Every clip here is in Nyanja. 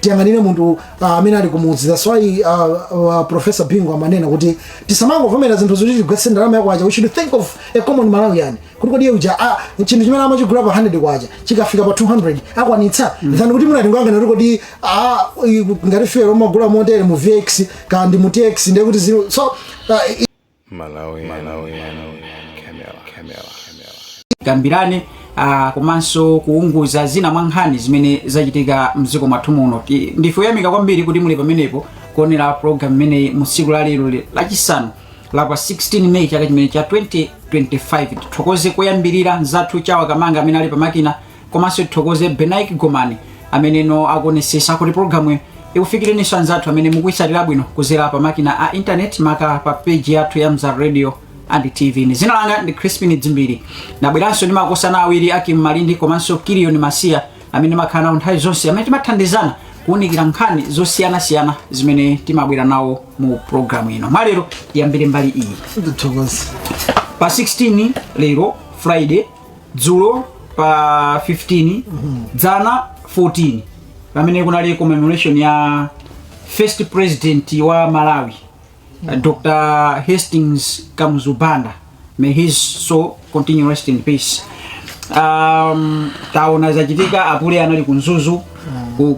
Tiyang'anire munthu amene ali kumudzi. That's why Professor Bingo amanena kuti tisamangovomera zinthu zoti tigwetse ndalama yakwacha. We should think of a common Malawian, kuti kodi uja chinthu chimene amachigula pa 100 kwacha chikafika pa 200 akwanitsa than kuti mwina tingoyang'ana kuti kodi ngati fuel umagula motere mu VX kandi mu TX, ndiye kuti zino so Malawi, Malawi, Camera, Camera, Camera. Kambirane komanso kuunguza zina mwa nkhani zimene zachitika mdziko mwathu muno. Ndife oyamika kwambiri kuti muli pamenepo kuonera program imeneyi mu tsiku la lero lachisanu la pa 16 May chaka chimene cha 2025. Tithokoze koyambirira mzathu Chawa Kamanga amene ali pamakina, komanso tithokoze Benaik Gomani ameneno akuonesesa kuti programu ikufikireninso anzathu amene mukuyitsatira bwino kuzera pamakina a internet, maka pa page yathu ya Mzati Radio and TV. Ni zina langa ndi Crispin Dzimbiri. Nabweranso ndi makosana awiri, Akim Malindi komanso Kilion Masiya, amene makhala nawo nthawi zonse, amene timathandizana kuwunikira nkhani zosiyanasiyana zimene timabwera nawo mu programu ino. Mwalero tiyambire mbali iyi. Ndithokoze. Pa 16 lero, Friday, dzulo pa 15, dzana 14, pamene kunali commemoration ya first president wa Malawi, Dr Hastings Kamuzu Banda, may his soul continue rest in peace. Taona zachitika, apule anali ku Mzuzu,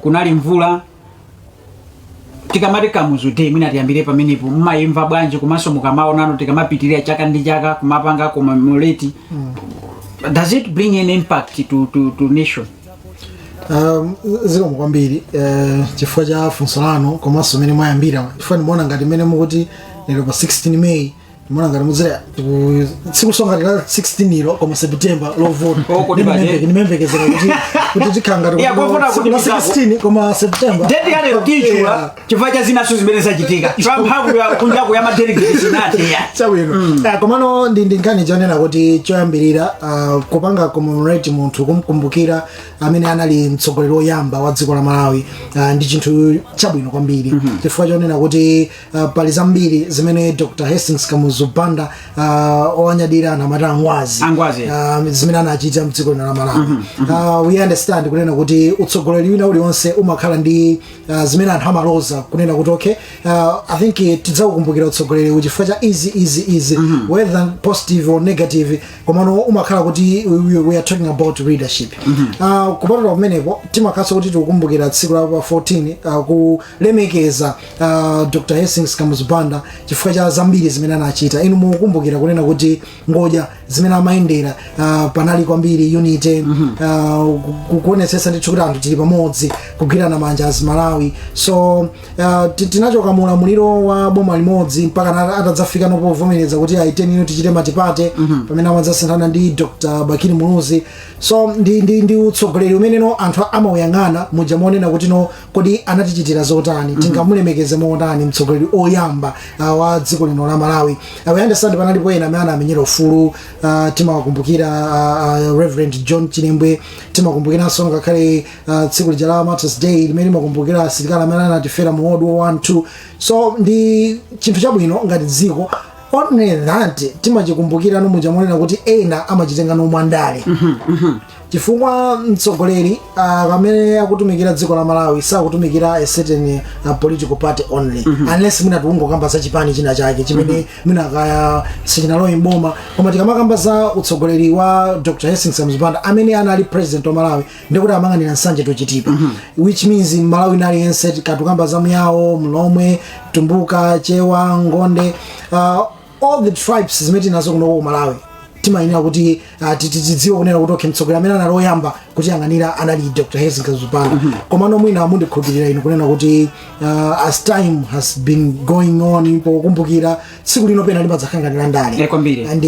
kunali mvula. Tikamati Kamuzu Day, mwina tiyambire pamenepo, mumayimva bwanji? Komanso mukamaonano, tikamapitirira chaka ndi chaka kumapanga commemorate, does it bring an impact to nation? Zikomo kwambiri chifukwa cha funso lanu komanso mmene mwayambira, chifukwa ndimaona ngati mmene mukuti lero pa 16 May, ndimaona ngati mudzera tsiku songati la 16 ilo, koma September lovota. Oh, kodi baje? Ndimembekezera kuti tikhala ngati Yeah, kovota tsiku la kuti 16 koma September. Date ya lero tichula chifukwa cha zinaso zimene zachitika, chifukwa mphamvu ya kunjaku ya madelegates inati ya. Chabwino. Komano ndi nkhani chonena kuti choyambirira, kupanga commemorate munthu, kumkumbukira amene anali mtsogoleri woyamba wa dziko la Malawi, ndi chinthu chabwino kwambiri, chifukwa chonena kuti pali zambiri zimene Dr Hastings Kamuzu Banda, owanyadira anthu amati Angwazi, Angwazi. Zimene anachita mdziko lino la Malawi. We understand kunena kuti utsogoleri wina uliwonse umakhala ndi zimene anthu amaloza kunena kuti okay, I think tidzakukumbukira utsogoleri chifukwa cha izi, izi, izi, whether positive or negative, komano umakhala kuti we are talking about leadership. Kupatula kumeneko, timakhalanso kuti tikukumbukira tsiku la pa 14, kulemekeza Dr Hastings Kamuzu Banda chifukwa cha zambiri zimene anachita. Inu mukukumbukira kunena kuti ngodya zimene amayendera, panali kwambiri unity, kuonetsetsa ndithu kuti anthu tili pamodzi, kugwirana manja as Malawi. So tinachoka mu ulamuliro wa boma limodzi mpaka atadzafika nopovomereza kuti aiteni ino tichite multiparty, pamene amadzasinthana ndi Dr Bakili Muluzi. So ndi utsogoleri umene no anthu amauyang'ana muja monena kuti no, kodi anatichitira zotani, tingamulemekeze motani mtsogoleri oyamba wa dziko lino la Malawi? We understand panalipo ena amene anamenyera ufulu, timawakumbukira Reverend John Chilembwe, timakumbukiranso ngakhale tsiku lija la Martyrs Day limene limakumbukira asilikali amene anatifera mu World War 1 2. So ndi chinthu chabwino ngati dziko. Only that timachikumbukira muja monena kuti ena amachitenga nomwandale, chifukwa mtsogoleri amene akutumikira dziko la Malawi sakutumikira a certain political party only, unless mwina tikungokamba za chipani china chake chimene mwina kaya sichinalowe mboma. Koma tikamakamba za utsogoleri wa Dr Hastings Kamuzu Banda amene anali president wa Malawi, ndikuti amang'anira Nsanje to Chitipa, which means Malawi naliyense, katukamba za Muyawo, Mlomwe, Tumbuka, Chewa, Ngonde, all the tribes zimene tinazo kuno ku Malawi, timayenera kuti tidziwe kunena kuti okay, mtsogoleri amene anali oyamba kutiyang'anira anali Dr Hastings Kamuzu Banda. Komano mwina mundikhulupirira inu kunena kuti as time has been going on, pokumbukira tsiku lino pena limadzakhala ngati ndale. Eh, kwambiri. And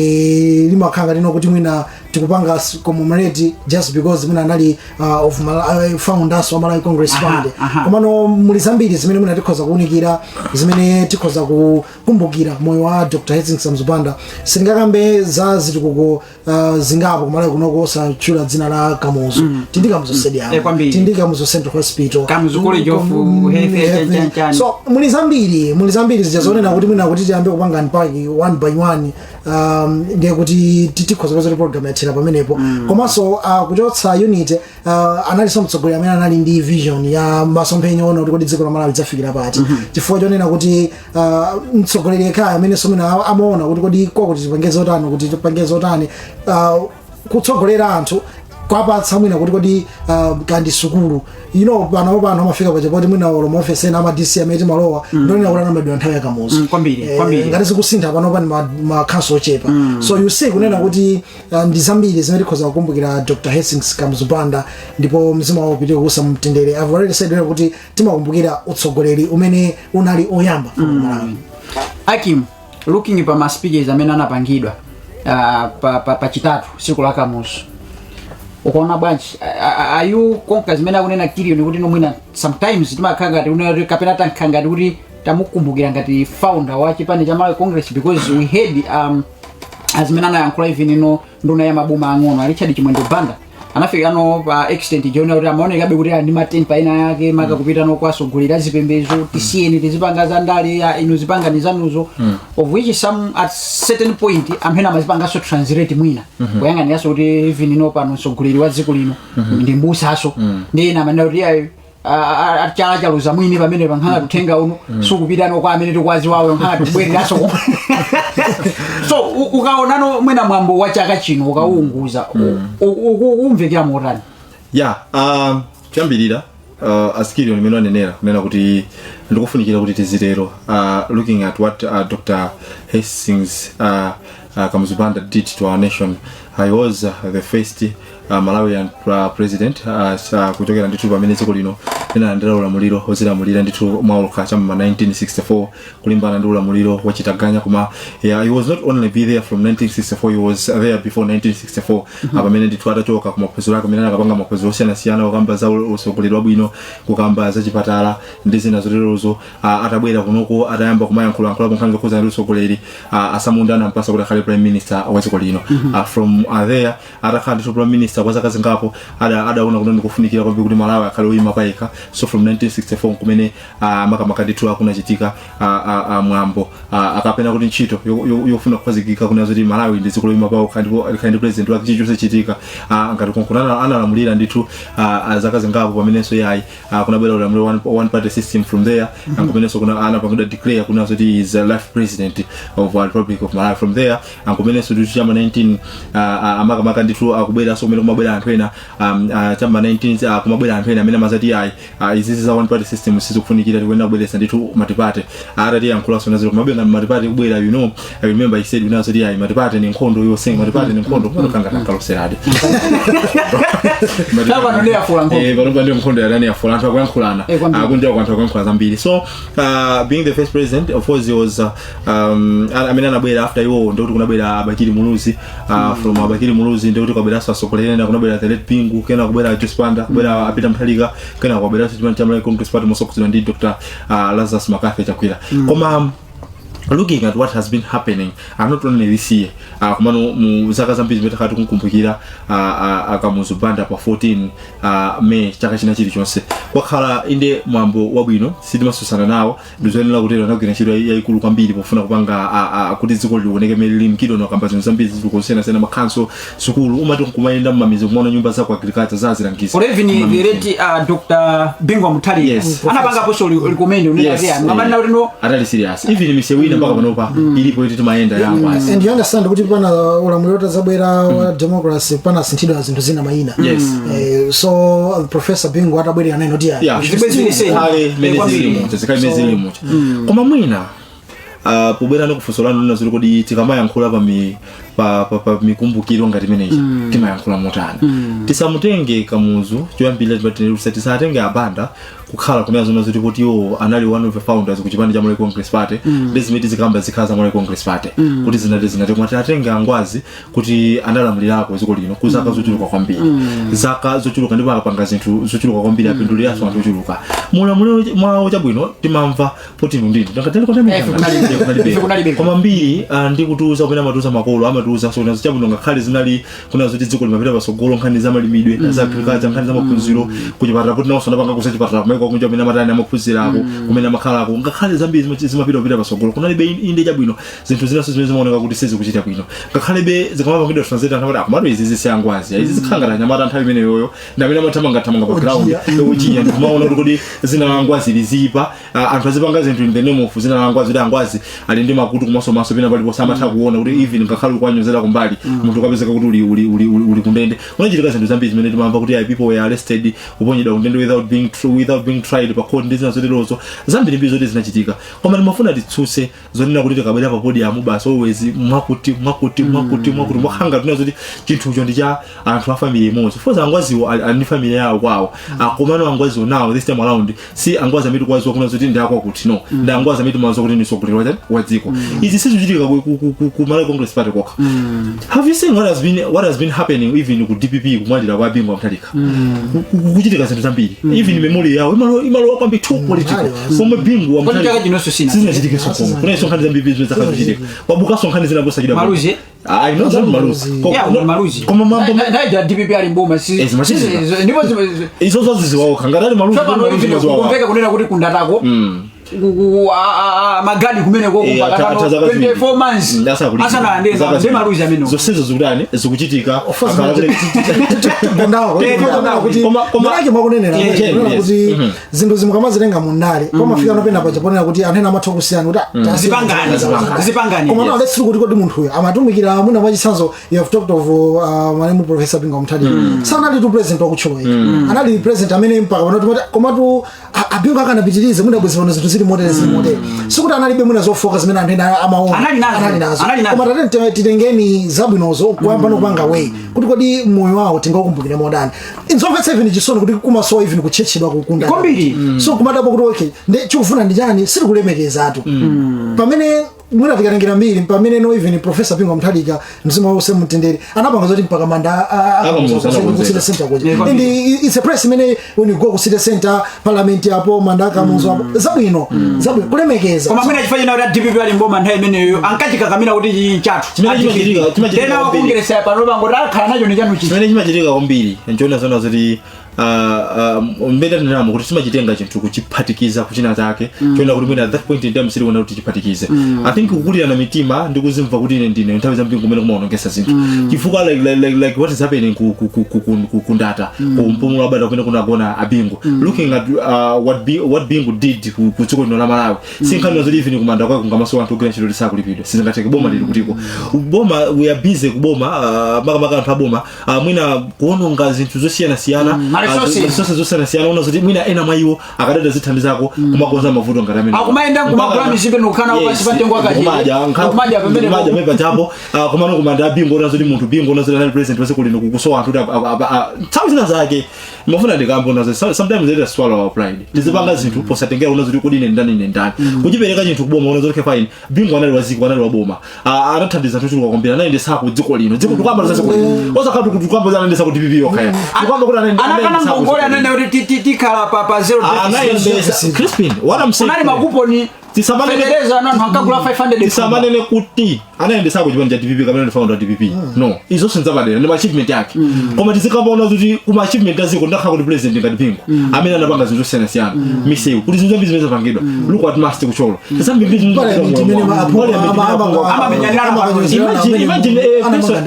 limakhala lino kuti mwina tikupanga commemorate just because mwina anali of founders wa Malawi Congress Party. Komano muli zambiri zimene mwina tikhoza kuwunikira, zimene tikhoza kukumbukira moyo wa Dr Hastings Kamuzu Banda. Sindingakambe za zitukuko zingapo kumalawi kunoko osatchula dzina la Kamuzu. Tindi Kamuzu Stadium, Eh, kwambiri. tindi Kamuzu Central Hospital, Kamuzu College of Health, Health. Chan, chan. So muli zambiri, muli zambiri zija zonena kuti mwina kuti tiyambe kupanga unpack one by one. Ndiye kuti tikhoza kupeza kuti program yathera pamenepo. Komanso kuchotsa unity, analinso mtsogoleri amene anali ndi vision ya masomphenya ona kuti kodi dziko la Malawi lidzafikira pati, chifukwa chonena kuti mtsogoleri yekhayo amene somene amaona kuti kodi kwakuti tipange zotani, kuti tipange zotani, kutsogolera anthu, kwapatsa mwina kuti kodi kandi sukulu pano pano amafika pachapoti mwina olo maofesi ena ama DC amene timalowa, ndonena kuti anamedwa nthawi yakamuzu. Kwambiri, kwambiri. Ngati zikusintha pano pani ma council ochepa. So you see kunena kuti ndi zambiri zimene tikhoza kukumbukira Dr Hastings Kamuzu Banda, ndipo mzimu wawo upite kuusa mtendere. I've already said kuti timakumbukira utsogoleri umene unali oyamba ku Malawi. Akim, looking pa ma speeches amene anapangidwa pa chitatu, siku la Kamuzu, ukuona bwanji? Are you concur zimene akunena Kilion kuti nomwina sometimes timakhala ngati unena kapena tankha ngati kuti tamukumbukira ngati founder wa chipani cha Malawi Congress, because we had azimene anayankhula even ino nduna ya maboma ang'ono a Richard Chimwendo Banda anafika ano pa extent jona kuti amaonekabe kuti ali ndi matempa ena yake maka kupita no kwasogolera zipembedzo, tisiyeni tizipanga za ndale ya inu zipangani zanuzo, of which some at certain point amene amazipanganso translate mwina kuyang'aniranso kuti even ino pano mtsogoleri wa dziko lino ndi mbusaso, ndi ena amanena kuti ayi chala chaluza mwini pamene pankhanga tuthenga uno sukupitano kwa amene tikwaziwawo, nkhanga tikubwereranso. So ukaonano mwina mwambo wa chaka chino ukauunguza, umvekera motani? Ya, kuyambirira asikili limene anenera kunena kuti ndikufunikira kuti tizitero, looking at what Dr Hastings Kamuzu Banda did to our nation. He was the first Malawian president kuchokera ndithu pamene dziko lino linalandira ulamuliro ozilamulira ndithu mwaulukha cham'ma 1964, kulimbana ndi ulamuliro wachitaganya. Koma yeah, he was not only be there from 1964, he was there before 1964, pamene ndithu atachoka ku maphunziro ake amene anakapanga maphunziro osiyanasiyana kukamba za utsogoleri wabwino, kukamba za chipatala ndi zina zoterozo. Atabwera kunoko, atayamba kumayankhulayankhulapo nkhani zokhuza ndi utsogoleri, asamunda anampasa kuti akhale prime minister wa dziko lino. From there atakhala ndithu prime minister kwa zaka zingapo, adaona kuti ndikufunikira kwambiri kuti Malawi akhale oyima payekha. So from 1964 kumene makamaka ndithu akunachitika mwambo akapena kuti ntchito yofuna kukhazikika kuna zoti Malawi ndi dziko loyima pawokha ndipo likhale ndi president wake, chilichonse chitika. Ngati konkuno analamulira ndithu zaka zingapo, pamenenso yayi kunabwera ulamuliro one party system. From there ankumenenso kuna anapangidwa declare kuna zoti is a life president of Republic of Malawi. From there ankumenenso ndithu chama 19 amakamaka ndithu akubweranso kumene kumabwera anthu ena chama 19 kumabwera anthu ena amene amazati ayi, izizi za one party system sizikufunikira, tikuyenera kubweretsa ndithu multiparty. Atati yankhulanso naziro kumabwera multiparty kubwera, I remember he said unazo kuti ayi, multiparty ni nkhondo yosenga, multiparty ni nkhondo kumanokanga tankaloseradi. Pano ndiye afula nkhondo. Eh, pano ndiyo nkhondo yadani yafula, anthu akuyankhulana. Kwambiri. Kunja anthu akuyankhula zambiri. So being the first president, of course he was amene anabwera after iwo ndikuti kunabwera Abakili Muluzi. From Abakili Muluzi ndikuti kwabweranso atsogoleri ena, kunabwera the late Bingu, kena kubwera Joyce Banda, kubwera a Peter Mutharika, kena kwabweranso chipani cha Malawi Congress Party motsogozedwa ndi Dr Lazarus McCarthy Chakwera. Koma looking at what has been happening, not only this year, komano mu zaka zambiri zimene takhala tikumkumbukira Kamuzu Banda pa 14 May chaka china chilichonse, kwakhala inde mwambo wabwino, sitimasusana nawo, ndizoyenera kutero. Anagwira ntchito yayikulu kwambiri pofuna kupanga kuti dziko lioneke mmene lili. Mkidono akamba zinthu zambiri zikusiyanasiyana, makhanso, sukulu, umati nkumayenda mmamizi kumaona nyumba za ku agriculture zazilangiza. Or even the late Dr Bingu Mutharika anapangaponso recommend unena kuti ngamanena kuti no. Atali serious, even misewu ina mpaka panopa ilipo iti timayenda yangwazi. And you understand kuti pana ulamuliro utazabwera wa democracy, panasinthidwa zinthu zina mayina. So Professor Bingu atabwerera naye noti Zibwezerese. Zikhale mene Kwambiri. zili mucha, zikhale mene zili mucha. Koma mwina pobwera ndi kufunso lanu lina zili kuti tikamayankhula pa mikumbukiro ngati imeneyi, timayankhula motani? Tisamutenge Kamuzu choyambirira, tisatenge abanda kukhala kumene zona zoti kuti iwo anali one of the founders ku chipani cha Malawi Congress Party, ndi zimene tizikamba zikhala za Malawi Congress Party kuti zinati zinati. Koma tiatenge angwazi kuti analamulirako dziko lino ku zaka zochuluka kwambiri, zaka zochuluka, ndipo akapanga zinthu zochuluka kwambiri, apinduliranso anthu ochuluka mulamuliro mwawo. Chabwino, timamva poti inu ndinu Ife kunalibe. Ife kunalibe. Koma mbiri ndi kutiuza kumene amatiuza makolo amatiuza. zimatiuza so nazo chabwino, ngakhale zinali kuna zoti dziko limapita pasogolo, nkhani za malimidwe, za agriculture, nkhani za maphunziro kuchipatala, kuti nawonso anapanga kusa chipatala kumaiko kunja kumene amatani amaphunzirako, kumene amakhalako. Ngakhale zambiri zimapita kupita pasogolo, kunalibe inde chabwino zinthu zinaso zimene zimaoneka kuti sizikuchita bwino, ngakhalebe zikamapangidwa translate anthu amati akomatu izi zisiyangwazi, izi zikhala ngati anyamata nthawi imeneyoyo ndi amene amathamangathamanga pa ground uchinya, ndikumaona kuti kodi zina la ngwazi lizipa. Anthu azipanga zinthu in the name of zina la ngwazi, kuti angwazi ali ndi makutu komanso maso pena paliponse, amatha kuona kuti even ngakhale ukuwanyozera kumbali, munthu ukapezeka kuti uli kundende. Kunachitika zinthu zambiri zimene timamva kuti ayi, people were arrested, kuponyedwa kundende without being tried pa court ndi zina zoterozo, zambiri mbiri zoti zinachitika. Koma timafuna titsutse zonena kuti tikabwera pa podium basi always mwakuti mwakuti mwakuti mwakuti mwakhanga tuna zoti chinthucho ndi cha anthu a family imodzi. Foza angwaziwo ali ndi family yawo kwawo, akomano angwaziwo now this time around si angwazi amene tikwaziwa kuna zoti ndi akwakuti, no, ndi angwazi amene timaziwa kuti ndi mtsogoleri wa dziko. Izi sizichitika ku Malawi Congress Party kokha. Have you seen what has been happening even ku DPP? Kumwalira kwa Bingu Mutharika, kuchitika zinthu zambiri, even memory yawo imalo kwambiri too political, pomwe Bingu wa Kodi Mutharika chaka chinonso sina sizinachitike sokomo. Kunaiso nkhani zambiri zimene zakazichitika, wabukaso nkhani zina posachita. Maluzi? I know that maluzi. Yeah, maluzi. Koma mambo naija DPP ali mboma si Eh, zimachitika. Ndipo izo zoziziwawo ngati maluzi tsopano maluzi even maziwawo. kumveka kunena kuti kundatako magadi kumeneko Eh, mpaka atha zaka ziwiri. 24 months Asakulipira. asanalandire Zaka ndi ziwiri. maluzi amene Zonsezo zikutani, zikuchitika. Gondawo kuti Koma- mnake mwakunenera Yeah, kunena yes. kuti zinthu zimukamazilenga mundale pamafika nopena paja ponena kuti anthu ena amatha kusiyana kuti Zipangani, zipangani, koma yes. now let's look kuti kodi munthuyo amatumikira mwina mwachitsanzo, you have talked of malemu Professor Bingu Mutharika, sanali tu president wakutcholo ika, anali president amene mpaka pano timati komatu abingu akanapitirize mwina bwezi pano zinthu zili motere, zili motere. Sikuti analibe mwina zofoka zimene anthu ena amaona. Anali nazo. Anali nazo. Anali nazo. Koma tate titengeni zabwinozo kuyamba nokupanga way kuti kodi moyo wawo tingaukumbukire modani. Nzomvetsa even chisoni kuti kumasowa even kutchetchedwa kukunda Kwambiri. So kumadapo kuti okay, ndi chikufuna ndi chani, sitikulemekezatu pamene mwina tikatengera mbiri pamene no even Professor Bingu Mutharika, mzimu wawo use mtendere, anapanga zoti mpaka manda Akamuza, ku city center kuja. Yeah, And it's a place imene when you go ku city center, parliament apo, manda akamuzo apo, zabwino zabwino kulemekeza. Koma mwina chifukwa china kuti DPP ali mboma nthawi imeneyo ankachikakamira kuti chichi chathu. Chimene chimachitika Tena kwambiri. wakongeresa pano pangoti akhala nacho ni chanu chichi. Chimene chimachitika kwambiri nchoona zona zoti mbeta tinenamo kuti timachitenga chinthu kuchiphatikiza kuchina chake choona kuti mwina at that point in time sitikuona kuti chiphatikize. I think kukulirana mitima ndi kuzimva kuti ine ndine nthawi zambiri kumene kumaonongesa zinthu, chifukwa like what is happening ku Ndata, ku Mpumulo Abata kumene kunagona abingu, looking at what Bingu did ku dziko lino la Malawi, si nkhani zoti even kumanda kwake kungamaso anthu ogwira ntchito tisakulipidwa, sizingatheke. Boma lili kutiko? Boma, we are busy kuboma, makamaka anthu aboma, mwina kuononga zinthu zosiyanasiyana, Ma resources. Resources zosiyanasiyana, una zoti mwina ena mwa iwo akadada zithandizako kumakonza mavuto ngati amene. Akumayenda nkumagula mizibe nokukhala pansi pa mtengo wakachire. Akumadya pamene kumadya pamene pachapo. Komano kumanda abingu, ona zoti munthu Bingu, ona zoti anali president wase lino, kukusowa anthu kuti nthawi zina zake mafuna ndikambo nazo, sometimes let us swallow our pride, tizipanga zinthu posatengera una zoti kodi ine ndani, ine ndani, kuchipereka chinthu kuboma, una zoti okay, fine, Bingu anali waziko, anali waboma, anathandiza anthu chuluka kwambiri, anayendesa ku dziko lino, dziko tikuyamba za dziko lino, osakhala kuti tikuyamba za anayendesa ku DPP yokha, tikuyamba kuti anakana anayendesa ku ngongole dziko lino. anene kuti tikhala pa zero deficit. Anayendesa. Crispin, what I'm saying, Kunali makuponi, fetereza anthu ankagula 500. Tisamanene kuti anayendesako chipani cha DPP kapena ndi founder wa DPP, no, izo sinzapadera, ndi ma achievement yake. Koma tizikapaona kuti kuma achievement aziko ndakhala kuti president ngati Bingu amene anapanga zinthu zosiyanasiyana, misewu, kuti zinthu zambiri zimene zapangidwa. Look at MUST kucholo. Parliament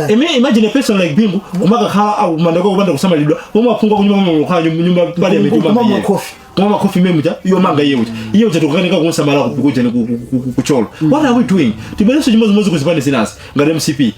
imene Imagine a person like Bingu kumakakhala kumanda kwake kupanda kusamalidwa, pomwe aphungu kunyumba kukhala nyumba parliament Kumamwa yomanga iye. coffee. Kumamwa coffee memuja yomanga iye uja, iye uja tikukanika kumusamala kuja ni kucholo. What are we doing? Tibwerenso chimodzimodzi kuzipani zinazi ngati MCP,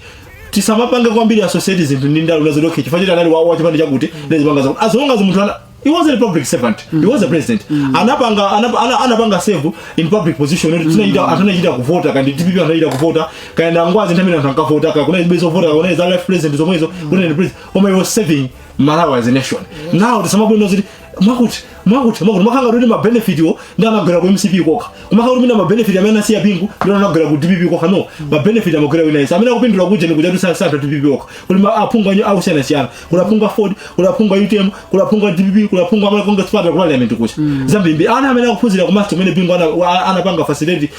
tisamapange kwambiri associate zinthu ndi ndalo nazo. Okay, chifukwa choti anali wa chipani chakuti ndizipanga zakuti, as long as munthu ana, he wasn't a public servant, he was a president, anapanga serve in public position. Tinachita anthu anachita kuvota, kandi DPP anthu anachita kuvota, kandi angwazi nthawi anthu ankavota, ka kuna zibezo vota, kuna za life president zomwezo, kuna ni president, koma he was serving Malawi as a nation. Now tisamabwino ziti mwakuti Mwakuti mwakuti mwakanga kuti ma benefit wo ndi amagwera ku MCP kokha, kumakhala kuti mina ma benefit amene anasiya Bingu ndi anagwera ku DPP kokha. No, ma benefit amagwera wina yense amene akupindula kuja ni kuja tusasantha DPP kokha. Kuli ma aphungu anyo akusiyana-siyana, kuli aphungu a Ford, kuli aphungu a UTM, kuli aphungu a DPP, kuli aphungu amene Congress Party, ku parliament kucha zambiri ana amene akuphunzira ku MUST kumene Bingu anapanga facilitate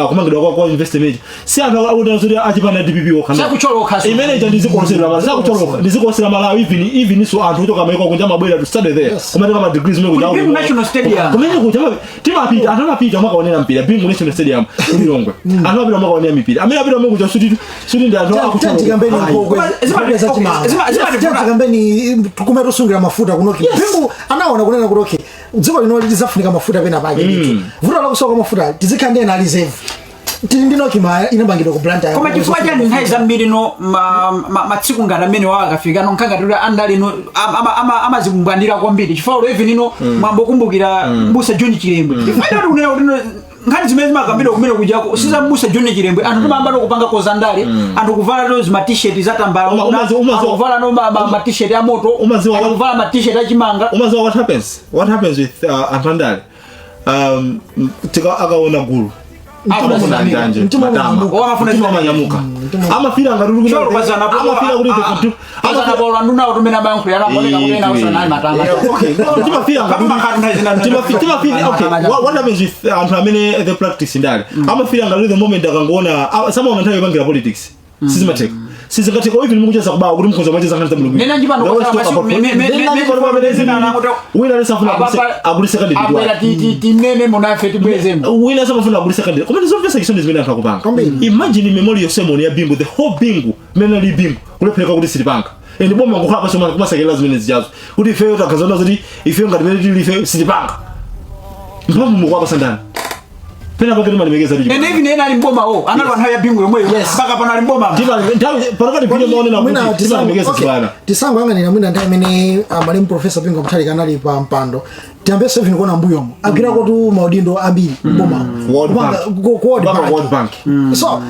kumangidwa kwa university si anthu akuti kuti achipana DPP okha, no. Sakucholoka okhaso. Imene ija ndizikonsera Malawi, sakucholoka, ndizikonsera Malawi. Even so anthu kuchoka maiko kunja amabwera to study there, kumatenga ma degrees kumene kuja. Kuli Bingu National Stadium. Kumene kuja timapita, anthu amapita makaonera mpira. Bingu National Stadium ku Lilongwe, anthu amapita makaonera mipira. Amene apita kumene kuja suti ndi anthu akucholoka. Tikambeni Ayi. nkhokwe za chimanga. Tikambeni kumene tosungira mafuta kunoki. Bingu anaona kunena kuti okay, dziko lino lizafunika mafuta pena pake ndithu. Vuto lakusowa kwa mafuta, tizikhala ndi ena reserve. Tili ndi NOCMA, inamangidwa ku Blantyre. Koma chifukwa chani nthawi zambiri no matsiku ngati amene wawo akafika no nkhangati kuti andale no amazimbwandira kwambiri? Chifukwa ulo even ino mwambokumbukira Mbusa John Chilembwe, chifukwa choti kunena kuti no nkhani zimene zimakambidwa kumene kujako siza Mbusa John Chilembwe, anthu timayamba no kupanga kozandale, anthu kuvala no zima T-shirt za tambala, anthu kuvala no ma T-shirt a moto, anthu kuvala ma T-shirt achimanga. Umaziwa what happens with anthu andale, tika akaona gulu Afuna amafuna zinamira. njanje Mtima matama. umanyamuka. Oh, amafuna Mtima zinamira. umanyamuka, amafira ngati kuti Cholo kwazana amafira kuti they can do kwazana polo anduna tumene amayankhulira anakuoneka kuti ena usanali matama. Okay, timafira ngati timafira okay, what happens with anthu amene they practice ndale, amafira ngati the moment akangoona samaona nthawi yopangira politics, sizimatheka, sizingatheka. Even mukucheza kubawa kuti mukhoza macheza nkhani za Mulungu. Nena njipano They always kwasala talk about masiku wina alisafuna agulise candidate abwera wake. Tinene munafe tibwezemo. Wina samafuna agulise candidate, koma ndizomvetsa chisoni zimene anthu akupanga. Imagine memorial sermon ya Bingu, the whole Bingu mene ali Bingu, kulephereka kuti silipanga, and boma ngokhala paso kumasekerera zimene zijazo kuti ifeyo takazona kuti ifeyo ngati mene tili ifeyo silipanga. Mphamvu mukuwapasa ndani? Pena pake timalemekeza. Ene even ena ali mboma o anali anthu ya Bingu yomweyo, mpaka pano ali mboma. Panakati pine maonena Mwina kuti timalemekeza zibwana. Tisangoyang'anira mwina nthawi imene malemu Professor Bingu Mutharika anali pa mpando. Tiyambenso even kuona mbuyomo agwirako tu maudindo ambiri mboma. World Bank. Ku World Mpaka Bank. World Bank. So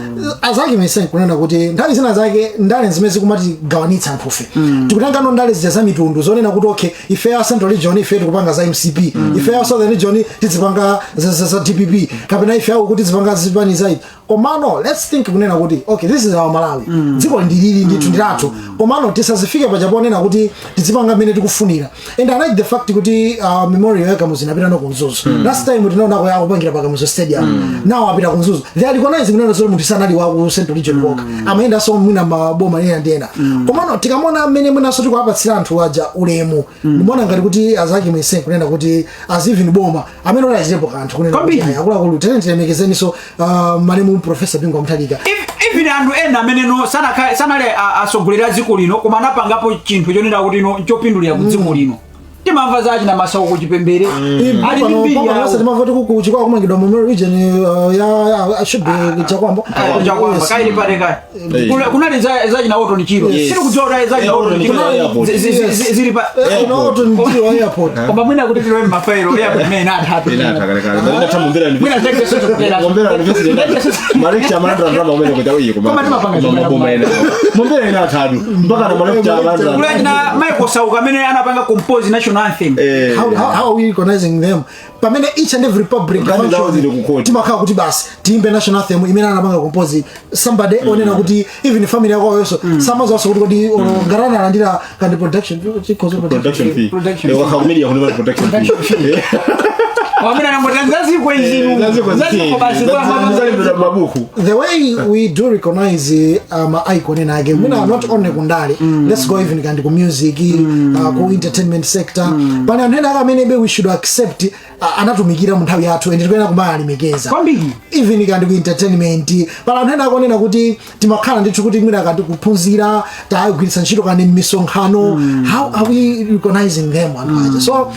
azake mesen kunena kuti nthawi zina zake ndale zimene zikumatigawanitsa anthufe, tikutangano ndale zija za mitundu zonena kuti okay, ife ya Central Region ife tikupanga za MCP, ife ya Southern Region tizipanga za DPP, kapena ife yawo kuti tizipanga zipani zaidi. Komano let's think kunena kuti okay, this is our Malawi, dziko ndilili ndithu ndilathu, komano tisazifike paja ponena kuti tizipanga mmene tikufunira. And I like the fact kuti memorial ya Kamuzu inapita no ku Mzuzu. Last time tinaonako yakupangira pa Kamuzu Stadium, now apita ku Mzuzu. They are recognizing kunena zoti munthu sanali wa ku Central Region kokha, amayendanso mwina maboma ena ndi ena. Komano tikamona mmene mwinanso tikuwapatsira anthu aja ulemu, ndimaona ngati kuti azaki mwese kunena kuti as even boma amene achitepo kanthu kunena kuti Kwambiri. ayi, akuluakulu, tene tilemekezeniso malemu Professor Bingu Mutharika. Even anthu ena amene no sanali atsogoleri a dziko lino, koma anapangapo chinthu chonena kuti no chopindulira ku dziko lino. Timamva za achina Masauko ku Chipembere, ali ndi mbiri yawo. Timamva kuti kuchikwa kumangidwa mu region ya should be Chakwamba. Chakwamba kaili pale kai. Kunali za china Orton Chirwa. Sitikudziwa kuti za china Eh, Orton Orton Chirwa Chirwa airport. zili pa Orton Chirwa airport. Koma mwina kuti tilowe mmafailo, airport imene inatha. Inatha kalekale. Ndinatha Mombera. Mwina zake kutera. Mombera University. Malecture amalandira ndalama umene kuti uyi Koma timapanga zimene maboma ena. Mombera inathadu. Mpaka na malecture amalandira. Kuli achina Michael Sauka amene anapanga compose national anthem. How are we recognizing them pamene each and every public Nkhani zawo zili ku court. timakhala kuti basi tiyimbe national anthem imene anapanga compose somebody onena kuti even family yako yonso samaziwanso kuti kodi ngati analandira kandi production chikhozo. Production fee. Production Eh, wakha media kuno production fee. Wamene anangoti nzaziko izinu. Zaziko. Nzaziko basi. Zalembedwa mabuku. The way we do recognize ma icon ena ake mwina not only kundale, let's go even kandi ku music, ku entertainment sector, pane anthu ena ake amene be we should accept anatumikira mu nthawi yathu and tikuyenera kumalemekeza. Kwambiri. Even kandi ku entertainment pala anthu ena akonena kuti timakhala ndithu kuti mwina kandi kuphunzira tagwiritsa ntchito kandi m'misonkhano. How are we recognizing them anthu aja? So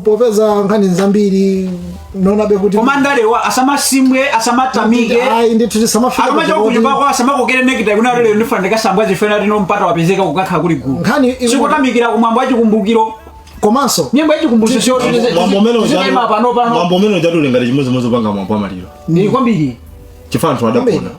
popeza nkhani zambiri nonabe kuti Koma ndalewa asamasimwe, asamatamike. Ayi ndithu, tisamafika Akamacha kunyumba kwawo asamakokere nekita kuna lero ndifuna ndikasambwa zifena tino mpata wapezeka kukakha kuli gulu. Nkhani Sikutamikira kumwambo wachikumbukiro. Komanso Nyimbo yachikumbutso Mwambo umene siyotizima pano pano. Mwambo umene ujatu ngati chimodzimodzi upanga mwambo amaliro. Ni kwambiri. Chifukwa anthu adagona.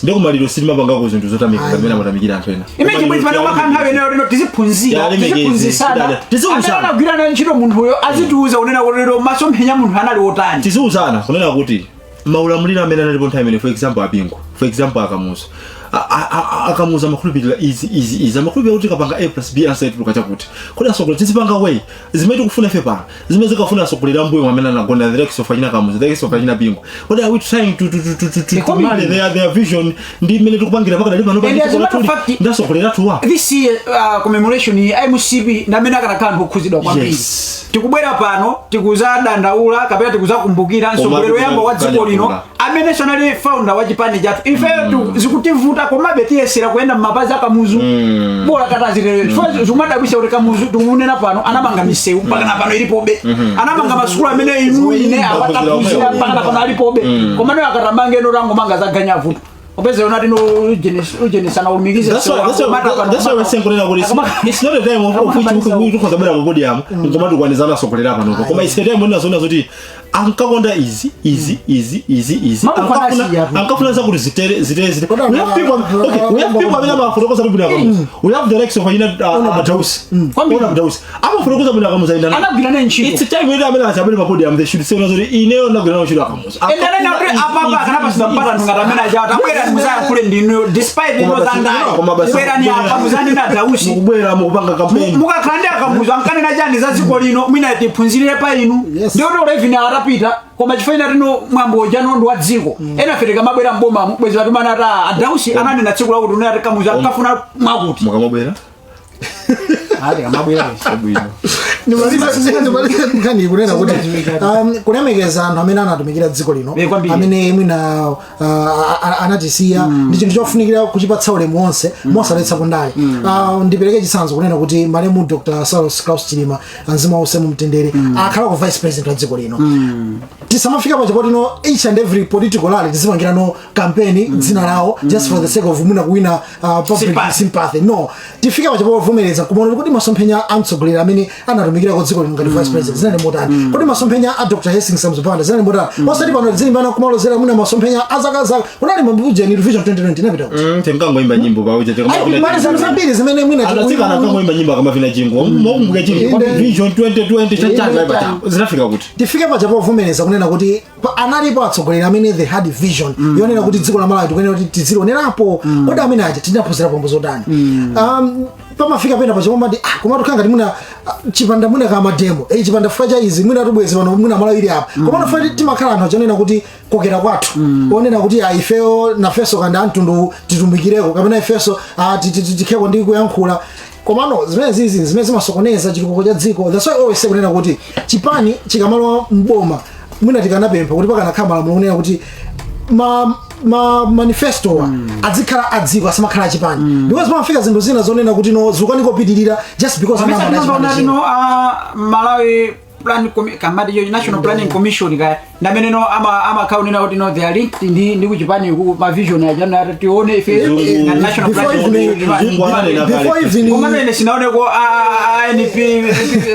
Ndikumaliro sitimapangako zinthu zotamika pamene amatamikira anthu ena. Imene chibwezi pano makhala nthawi ineyo lino tiziphunzira, Yalemekeze, tiziphunzisana. Tiziuzana. Amene anagwira nayo ntchito munthuyo azitiuza kunena kuti lero masomphenya munthu anali otani. Tiziuzana kunena kuti maulamuliro amene analipo nthawi imene, for example Abingu, for example Akamuzu, Akamuzu amakhulupirira izi, izi, izi, amakhulupirira kuti kapanga A plus B answer ituluka chakuti. Kodi asogolera tizipanga way zimene tikufuna ife pano, zimene zikafuna asogolera mbuyo amene anagona, the likes of achina Kamuzu, the likes of achina Bingu, kodi are we trying to Economy. marry their vision ndi mmene tikupangira pakadali pano? And as a matter of fact, ndasogolera tuwa this year commemoration ya MCP ndamene akanakhala anthu okhuzidwa kwambiri. Tikubwera pano tikuzadandaula kapena tikuzakumbukira mtsogoleri woyamba wa dziko lino amene anali founder wa chipani chathu. Ife zikutivuta, komabe tiyesera kuyenda m'mapazi aKamuzu. Bola katazitero, chifukwa zikumadabwisa kuti Kamuzu tikunena pano anamanga misewu, mpaka na pano ilipobe. Anamanga masukulu amene inu ine awataphunzira, mpaka na pano alipobe. Komano akatamange eno tangomanga zaganyavuto opeza yona tino ujenesana ulumikize. That's why we're saying kunena kuti it's not a time of which tikhoza bwera ku podium nkomati kwanizana sogolera panopo, koma it's a time when zona zoti ankakonda izi, izi, izi, izi, izi. Mambo fanasi yapo. Ankafuna zakuti zitere, zitere, zitere. Kodi We have people, okay, we have people amene amafotokoza kuti bwino Akamuzu. We have the likes of achina Dausi. Kwambiri. Ona Dausi amafotokoza bwino Akamuzu ayina. Anagwira naye ntchito. It's a time when amene achabwera pa podium they should say zoti ineyo ndagwira nayo ntchito Akamuzu. Endanena kuti apapa akanapasida mpata ngati amene aja tabwera muzayankhule ndinu despite ino Koma za ndale. koma basi Bwerani apa muzanena Dausi. Mukubwera mukupanga campaign. Mukakhala ndi Akamuzu ankanena chani za dziko lino, mwina tiphunzirire pa inu. Ndikuti ulevini atapita, koma chifukwa tino mwambo ujano ndi wa dziko, ena fete kamabwera mboma bwezi vatumana ata aDausi ananena tsiku lakuti unena Kamuzu ankafuna mwakuti. Mukamabwera. Ati kamabwera. Bwino. Ndimalize nkhani kunena kuti kulemekeza anthu amene anatumikira dziko lino, Kwambiri. amene mwina anatisiya, ndi chinthu chofunikira kuchipatsa ulemu wonse mosaletsa kundale. Ndipereke chitsanzo kunena kuti malemu Dr Saulos Klaus Chilima, mzimu wause mumtendere, akhala ku vice president wa dziko lino. Tisamafika pacho potino each and every political rally tizipangira no campaign dzina lawo just for the sake of mwina kuwina public Sympathy. sympathy. No, tifike pacho povomereza kumaona kuti masomphenya a mtsogoleri amene anatumikira ku dziko lino ngati vice president zinali motani, kodi masomphenya a Dr Hastings Kamuzu Banda zinali motani, osati pano zilimbana kumalozera mwina masomphenya a zaka zaka kunali mabujeni Vision 2020 inapita kuti. Tinkangoimba nyimbo pauja. Ayi, mali zinthu zambiri zimene mwina Adatsikana akangoimba nyimbo akamavina jingo, mokumbuka jingo Vision 2020 chachani zinafika kuti. Tifike paja povomereza kunena kuti analipo atsogoleri amene they had vision yonena kuti dziko la Malawi tikuyenera kuti tizilionerapo. Kodi amene aja tinaphunzira pombo zotani? Pamafika pena pacho pamati ah, koma tukhala ngati mwina chipanda mwina kama demo chipanda chifukwa cha izi mwina tubwezi pano mwina Malawi ili apa. Koma tofa timakhala anthu achonena kuti kokera kwathu onena kuti ah, ifeyo nafenso kanda amtundu titumikireko kapena ifenso ah, tikheko ndi kuyankhula. Komano zimene zizi zimene zimasokoneza chitukuko cha dziko. That's why I always say kunena kuti chipani chikamalowa mboma, mwina tikanapempha kuti pakanakhala malamulo kunena kuti ma manifesto wa adzikhala adziko, asamakhala achipani, because pamafika zinthu zina zonena kuti no zikukanikopitirira just because Pamene anayamba tinamva chipani china. tino Malawi Plan kamati yo National Planning Commission ka ndamene no ama amakhaunena kuti no they are linked ndi kuchipani ku ma vision aja tione ife na National Before Planning even- Zungu ananena kale. Before even Komano ine sinaoneko ANP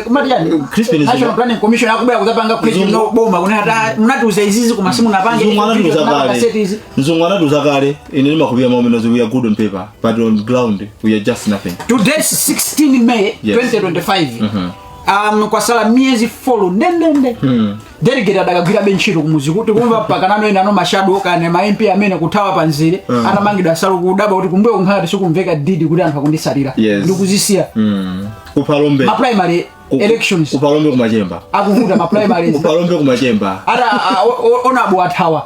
kumati yani Crispin National Zungu. Planning Commission akubwera kuzapanga question no boma kunena ati munatiuza izizi koma simunapange. Mzungu anatiuza kale, mzungu anatiuza kale, ine ndimakupira maumeno, we are good on paper but on ground we are just nothing. Today 16 May 2025, kwasala miyezi 4 ndendende. Delegate adakagwira ntchito kumuzi kuti kumva pakanano ena no mashado kane ma MP amene kuthawa panzire atamangidwa asalu kudaba kuti kumbuyo kunkhati sikumveka didi kuti anthu akundisalira ndikuzisiya. Kuphalombe. Ma primary elections. Kuphalombe kumachemba. Akuvuta ma primaries. Kuphalombe kumachemba. Ata onabo athawa.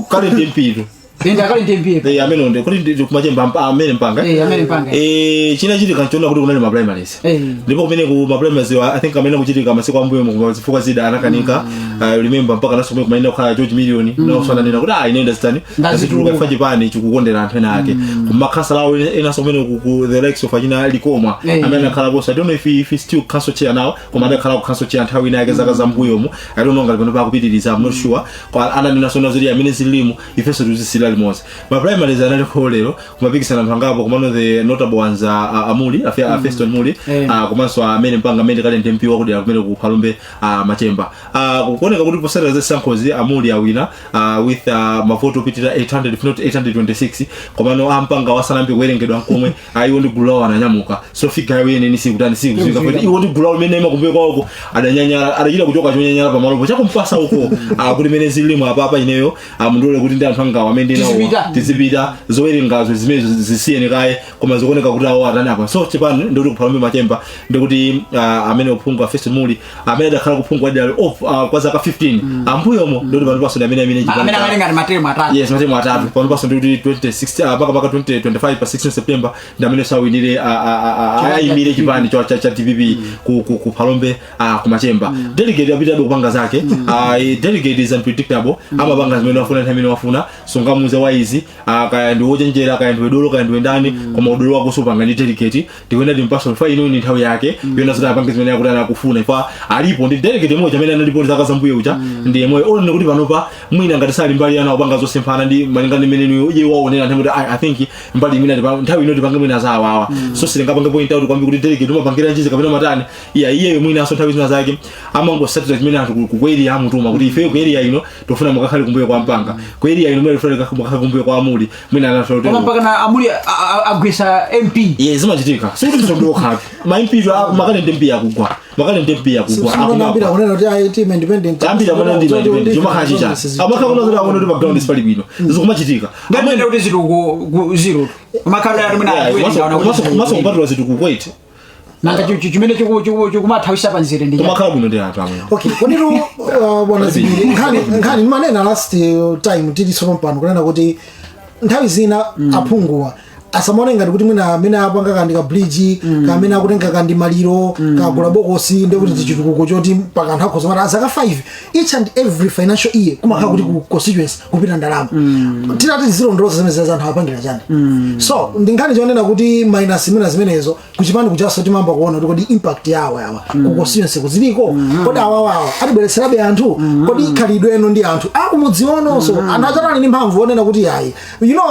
Kale ndi mpitu. Ende akali ndi MP. Eh, amene ndi kuti ndi kumachemba amene mpanga. Eh, amene mpanga. Eh, china chitika nchiona kuti kunali ma primaries. Ndipo kumene ku ma primaries I think amene kuchitika masiku ambuyo mu zifukwa zida anakanika. Remember mpaka naso kumene kumaenda kukhala George Million mm. Naso ananena kuti ah, ine ndazitani, ndazituluka ifa chipani chikukondera anthu ena ake. Kumakhansala awo enaso kumene ku the likes of achina Likoma amene anakhala boss. I don't know if he's still council chair now, koma adakhala ku council chair nthawi ina yake zaka zambuyomu. I don't know ngati pano pakupitiriza, I'm not sure. Kwa ananena sona zoti amene zilimu ifenso tizisira. limodzi. Ma primaries analiko lero, kumapikisana anthu angapo, komano the notable ones are Amuli, a Feston Muli, komanso amene mpanga amene kale ndi MP wakudera kumene ku Phalombe, Machemba. Kuoneka kuti posatira zisankhozi Amuli awina with mavoto opitirira 800, if not 826, komano ampanga wasanambe kuwerengedwa nkomwe, iwo ndi gulu lawo ananyamuka. So figure yawo yeneni sikutani, sikuziwika, kuti iwo ndi gulu lawo limene imakumbuyo kwawoko adanyanyala, adachita kuchoka chonyanyala pamalopo chakumpasa uko, kuti mene zilimo apapa ineyo amundole kuti ndi anthu angawo amene ndinawo Tizipita. Tizipita, zowerengazo zimenezo zisiyene kaye, koma zikuoneka kuti awo atani apa. So chipani ndikuti kuphalombe Machemba ndikuti amene uphungu a Feston Muli amene adakhala kuphungu adali off kwa zaka 15 ambuyomo, ndikuti pano paso ndi amene chipani amene amene ngati matemu atatu. Yes, matemu atatu. Pano paso ndikuti 2016, mpaka 2025 pa 16 September ndi amene sawinire, ayimire chipani cha DPP ku Phalombe, kumachemba. Delegate apitabe kupanga zake. Delegate is unpredictable, amapanga zimene wafuna nthawi imene wafuna. Sungamuze wa izi, kaya ndi wochenjera, kaya ndi wedolo, kaya ndi wendani, koma udolo wako supanga ndi delegate. Ndikuenda ndimpaso fa ino ni nthawi yake yona zoti apange zimene akuti anakufuna ifa alipo ndi delegate imodzi amene analipo zaka zambuyo uja ndi yemwe onene kuti panopa mwina ngati sali mbali yana kupanga zosemphana ndi malinga ndi mmene iye waonera nthawi kuti I think mbali imene nthawi ino tipange mwina za awawa. So sitingapange point out kwambi kuti delegate umapangira njizi kapena matani. Iya, iyeyo mwinaso nthawi zina zake amangosatira chimene anthu ku area amutuma kuti ife ku area ino tofuna mukakhale kumbuyo kwa mpanga, ku area ino mwina tofuna mukakhale kumbuyo kwa Amuli, mwina anatoti Koma mpaka na Amuli agwisa MP? Ye, zimachitika, sikuti msondokhatu ma MP makale ndi MP akugwa, makale ndi MP akugwa. Ambira kunena kuti ayi, team independent. Ambira amene ndi independent chomakhala chicha amakhala kuna zoti akuona kuti background sipali bwino, zikumachitika. Ngamene kuti zili ku zero makhala ali mwina Komanso kupatula zinthu kukwete. Nanga chimene chikumathawisa panzere ndi chani? Kumakhala bwino ndi anthu amwe. Okay, koditu bwana Zibiri, nkhani ndimanena last time tili sopo pano kunena kuti nthawi zina aphunguwa asamaone ngati kuti mwina amene apanga kandi ka bridge, kamene akutenga kandi maliro, kagula bokosi, ndekuti tichitukuko choti mpaka anthu akhoza mati azaka 5 each and every financial year kumakhala kuti ku constituency kupita ndalama. Titati zilondoloza zimene za anthu apangira chani? So ndi nkhani chonena kuti minus mwina zimenezo kuchipani kuchaso timamba kuona kuti kodi impact yawo yawa ku constituency kuziliko, kodi awawawa atibweretserabe anthu, kodi khalidweno ndi anthu akumudziononso anthu achatali ndi mphamvu onena kuti ayi,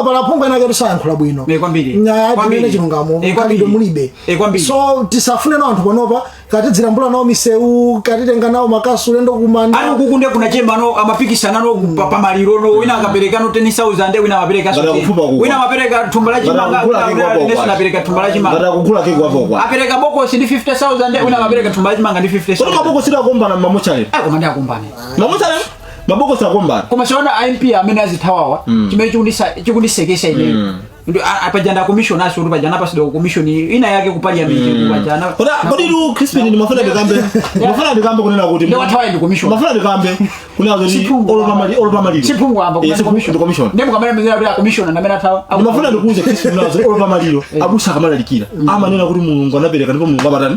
pala phungu ena aketu sayankhula bwino. Eh, kwambiri. Kwambiri. Tinene chilungamo, Eh, kwambiri. khalidwe mulibe. Eh, kwambiri. So tisafune nawo anthu panopa katidzilambula nawo misewu, katitenga nawo makasu ulendo kumanda. Ali ukuku ndiye kuna chemba no amapikisana no pamaliro no, wina akapereka no 10,000, wina amapereka Ngati akufupa kugwa. wina amapereka thumba la chimanga. Ngati akugula Wina kekwa wina kwa. apereka thumba la Ngati chimanga. akugula kekwa kwa. Apereka bokosi ndi 50,000, wina amapereka thumba la chimanga ndi Kodi 50,000. mabokosi akuombana mmamochale? Eh, koma ndi akumbane. Mamochale mabokosi akuombana. Koma siona MP amene azithawawa, chimene chikundisekesa ineyo pajanda commission aso kuti pajana pasidwa commission ina yake ku parliament pajana. Kodi tu Crispin, ndimafuna ndikambe kunena kuti Ndi wathawa ndi commission. Mafuna ndikambe kunena kuti Siphungu olopa maliro. Siphungu amba. Eh, siphungu ndi commission. Ndi mukamene mzera kuti a commission amene athawa. Ndimafuna ndikuuze Crispin nazo olopa maliro abusa akamalalikira amanena kuti Mulungu anapereka ndipo Mulungu amatani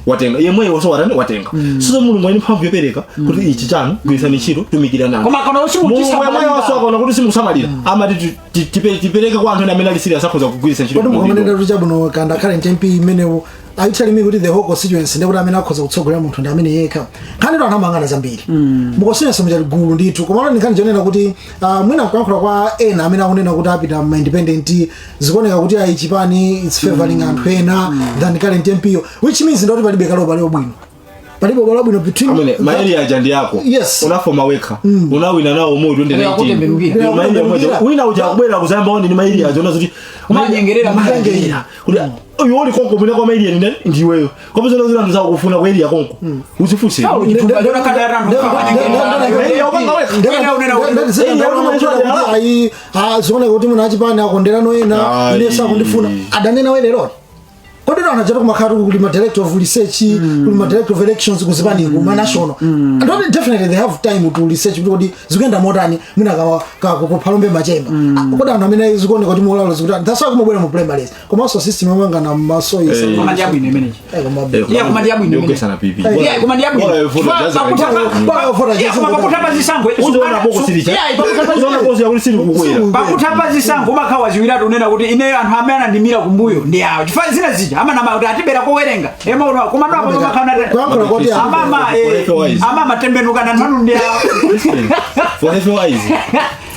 watenga, yemweyo so watani watenga. So Mulungu ali mphamvu yopereka kuti ichi chanu, gwirisani ntchito, tumikira nanu. Koma kana Mulungu yemweyo waso akaona kuti simukusamalira amati tipereke kwa anthu ena amene ali serious akhoza kugwiritsa ntchito. Kodi mukamanena kuti chabwino kanda current MP imenewo, are you telling me kuti the whole constituency ndekuti amene akhoza kutsogolera munthu ndi amene yekha? Nkhani to anthu amang'ana zambiri mu constituency muchali gulu ndithu, komano ndi nkhani chonena kuti mwina kuyankhula kwa ena amene akunena kuti apita ma independent, zikuoneka kuti ayi, chipani it's favoring anthu ena than current MP yo, which means ndoti palibe kaloba leo bwino, palibe ubale bwino between Amene ma area aja ndi yako. Yes. Unafoma wekha, unawina nawo mu 2019. Akutembenukira. Ndi ma area moja wina uja akubwera kuzayamba oni ndi ma area aja unazoti Kumanyengerera, kumanyengerera kuti uyu uli konko mwina kwa ma area ndi ndiweyo kopo zona zina ndiza kufuna kwa area konko uzifuse. Ayi, zikuoneka kuti mwina achipani akonderano ena. Ayi. Ine sakundifuna adanena wereroni. Kodi ndo anachata kumakhala kuli ma director of research, kuli ma director of elections kuzipaniku ma national, and definitely they have time to research kuti kodi zikuyenda motani mwina kuphalombe Machemba. Kodi anthu amene zikuoneka kuti molalo zikuti that's why kumabwera mu primaries, komanso system yomangana maso isa. Koma ndi yabwino imeneyi. Eh, koma Yeah, koma ndi yabwino imene. Yogwesana pipi. Yeah, koma ndi yabwino. Yeah, koma pakutapa zisankho Uzoona bokosi licha. Yeah, pakutapa Uzoona bokosi yakuti sili kukwera. Pakutapa zisankho umakhawa ziwiratu unena kuti ineyo anthu amene anandimira kumbuyo ndi awo, chifukwa zina zija amanama kuti atibera kowerenga. Ema koma ndo apo makhala Kuyankhula kuti amama Wise. amama tembenuka na anthu anu ndi awo. For health wise.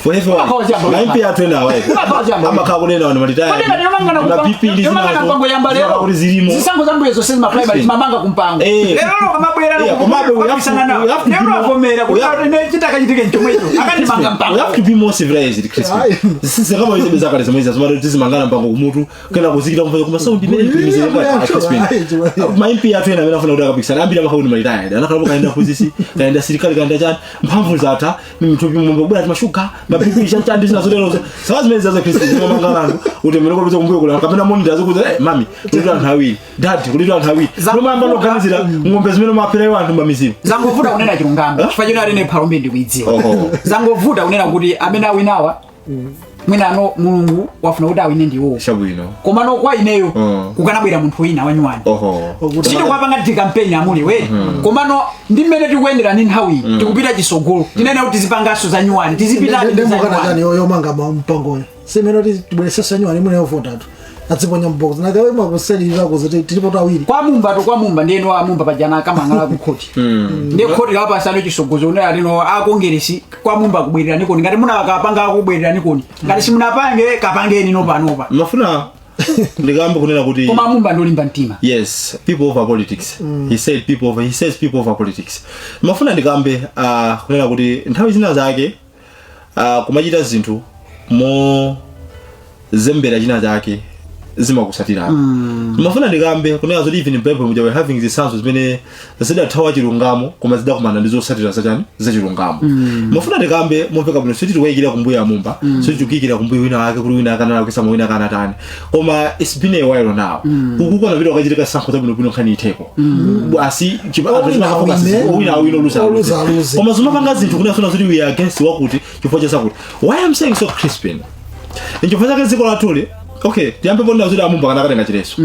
For everyone. Umakhala chiyambo Ma wekha. MP athu ena awa. Umakhala chiyambo wekha. Amakhala kunena wanu malitaya. Kodi ngati yomangana Ma BP ndi yomangana mpango yamba lero Kuti zilimo. zisankho zambuyo zonse zimaprimary zimamanga kumpango Eh. lero lo kamabwera Yeah, komabe we have to- we have to be lero more- avomera kuti we have- ine chitakachitike nchomwecho akandimanga mpango We have to be more civilized, Crispin. Ayi. Sisi kama hizo beza kale zomwe zimado tizimangana mpango kumutu kena kuzikira kumva kuma sound imene ipimize kwa Yeah, Crispin. yeah. Ma MP athu ena amene afuna kuti akapikisana ambiri amakhala kuti malitaya. Anakhala kaenda kuzisi, kaenda sirikali kaenda chani, mphamvu zatha, mthupi momwe kubwera timashuga, ma BP chani chani zina zotero. Sawa zimene zaza Crispin zimamangana anthu kuti mene kupita kumbuyo kula kapena monitor zokuti eh mami kulitwa anthu awiri, dad kulitwa anthu awiri. Lomamba loganizira ng'ombe zimene maphera iwo anthu m'mamizimu. Zangovuta kunena chilungamo chifukwa chino alene phalombe ndikuidziwa. Oho. Zangovuta kunena kuti amene awinawa mwina ano Mulungu wafuna kuti awine ndiwo. Chabwino. Komano kwa ineyo kukanabwera munthu wina wanyuwani. Oho. Sitikuwapanga ti kampeni amuli we. Komano ndi mmene tikuyendera ndi nthawi tikupita chisogolo tinene kuti tizipanganso za nyuwani tizipita ndi za Ndemukana chani nyuwani. yomanga mpangoyo simene kuti tibweresenso anyuwani imene yovotatu adziponya mbox nakaima kuselira kuti tilipo tawiri. Kwa Mumba to kwa Mumba ndiyeno amumba pajana akamang'ala ku khoti ndiye khoti lapasano chisogozo unena lino akongeresi kwa Mumba kubwerera nikoni ngati munakapanga akubwerera nikoni ngati simunapange kapangeni nopanopa. Mafuna ndikambe kunena kuti Koma Mumba ndolimba mtima. Yes, people over politics. He said people over, he says people over politics. Mafuna ndikambe kunena kuti nthawi zina zake kumachita zinthu mo zembera china chake zimakusatira. Mafuna ndikambe kunena zoti even in Bible muja we're having the sense zimene zidathawa chilungamo koma zidakumana ndi zosatira zachani zachilungamo. Mafuna ndikambe momveka bwino siti tikuyikira kumbuyo ya Mumba, siti tikuyikira kumbuyo wina wake kuti wina akanala kusama wina akanatani. Koma it's been a while now. Kukuko napita kukachitika sankho zabwinobwino nkhani itheko. Asi Owina awine, owina awine oluza oluza aluze. Koma zimapanga zinthu kunena zoti we are against wakuti chifukwa cha zakuti. Why I'm saying so, Crispin? Nchifukwa chake dziko lathuli. Okay, tiyambe ponena zoti amumba kana akatenga chileso.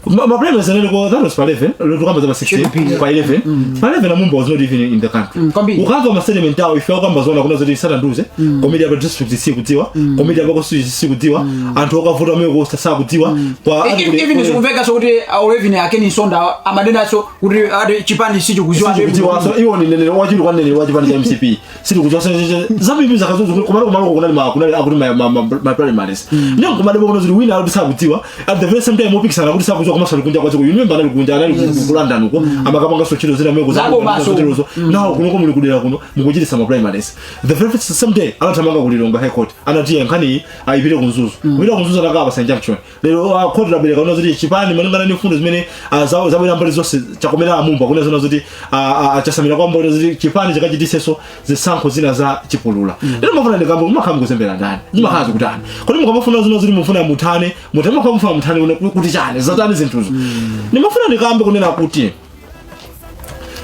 Ma primaries anali ko that was pa 11, tukamba za pa 16, pa 11. Pa 11 amumba was not even in the country. Kwambiri. Ukamva ma statement awo ife akamba zona kuna zoti satanduze, komiti ya district sikudziwa, komiti ya constituency sikudziwa, anthu okavuta amene kosta sakudziwa. Kwa Even zikumveka so kuti Olevin akeni Nsonda amanenaso kuti ati chipani sichikuziwa. Sikudziwa so iwo ni nene wachiri kwa nene wa chipani cha MCP. Sikudziwa so zambiri zakazozo kumalo kumalo kunali ma kunali akuti ma primaries. Ndiyo kumalo kuno zili wina akuti sakudziwa at the very same time opikisana kuti sakudziwa koma sali kunja kwadziko. You remember anali kunja anali ku London uko amakapanga so chiro zina meko Zabo baso. zakuzo. Now kuno muli kudera kuno mukuchitisa ma primaries. The very same day anathamanga kulilonga High Court anatiye nkhani ayipite kumzuzu. Kupita kumzuzu anakapa St Junction. Lero court labereka kuna zoti chipani malingana ndi mfundo zimene zabwera mbali zonse chakomera amumba kuna zona zoti chasamira kwamba kuna zoti chipani chakachitisenso zisankho zina za chipulula. Lero mafuna ndikambo mumakhala mukuzembera ndani zimakhala zikutani kodi mukamafuna zina zoti mufuna muthane mutane makhala mufuna muthane kuti chani zatani zinthuzo. Ndimafuna ndikambe kunena kuti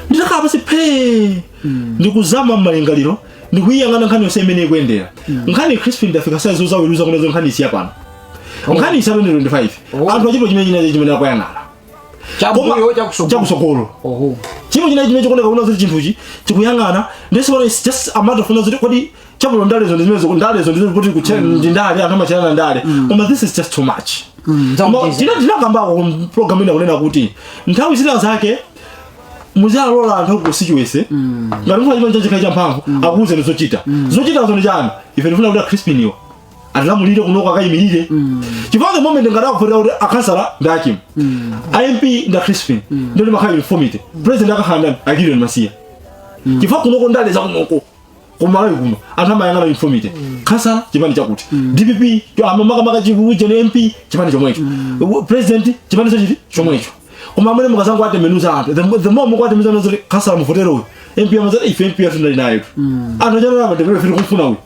nditakhala pasi phe ndikuzama mmalingaliro ndikuyiyang'ana nkhani yonse imene ikuyendera nkhani Crispin ndafika size zozaweruza kuna nkhani isiya pano nkhani isiya 2025 anthu achipo chimene chinachi chimene akuyang'ana Chakumbuyo chakusogolo. Chakusogolo. Oho. Chimo chinachi chimene chikuoneka kuna zoti chinthuchi chikuyang'ana ndesi pano it's just a matter of kuna zoti kodi chabulo ndalezo ndi zimene ndalezo ndi kuti kuchena ndi ndale anthu amachana ndale koma this is just too much. Zakucheza. Tinakambako ku program ina kunena kuti nthawi zina zake muzalola anthu ku constituency ngati mufuna chipani chachikhale champhamvu akuwuzeni zochita zochitazo ndi chani ife tifuna kuti Crispin iwo atilamulire kunoko akayimirire chifukwa the moment ngati akuvotera kuti akhansala ndi akim IMP ndi Crispin ndio ndimakhala uniformity president akakhala ndani akilion Masiya chifukwa kunoko ndale za kunoko kumalawi kuno anthu amayang'ana uniformity khansala chipani chakuti DPP amakamaka chikuchene MP chipani chomwecho president chipani chachiti chomwecho koma amene mukazangu atemenuza anthu the more mukuatemenuza anthu zoti khansala muvotere uyu MP amazati ife MP athu ndali nayo anthu achanana amatemero ife tikumfuna uyu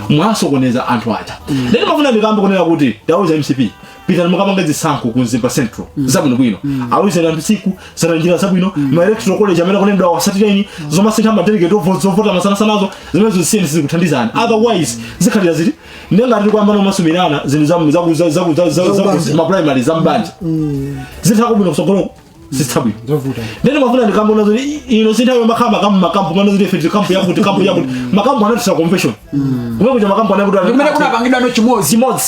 mwasokoneza anthu aja. Lero mafuna ndikambe kunena kuti ndauza MCP pitani mukapange zisankho ku Mzimba Central zabwinobwino awuzeni anthu tsiku sana njira zabwino ma electoral college amene akunenedwa awasatireni zomasintha ma delegate zovota masanasanazo zimene zosiyeni sizikuthandizani otherwise zikhalira ziti ndengati tikuyamba nomasumirana zinthu za ma primary za mbanja zitha kubwino kusogoloko zitha bwino. Zovuta. Ndene mafuna ndikambe zoti ino sinthawi yomakhala makampu makampu mana zoti ife tili kampu yakuti kampu yakuti makampu anatisa convention kumene kuja makampu anakuti Ndikumene kunapangidwa no chimodzi. Chimodzi.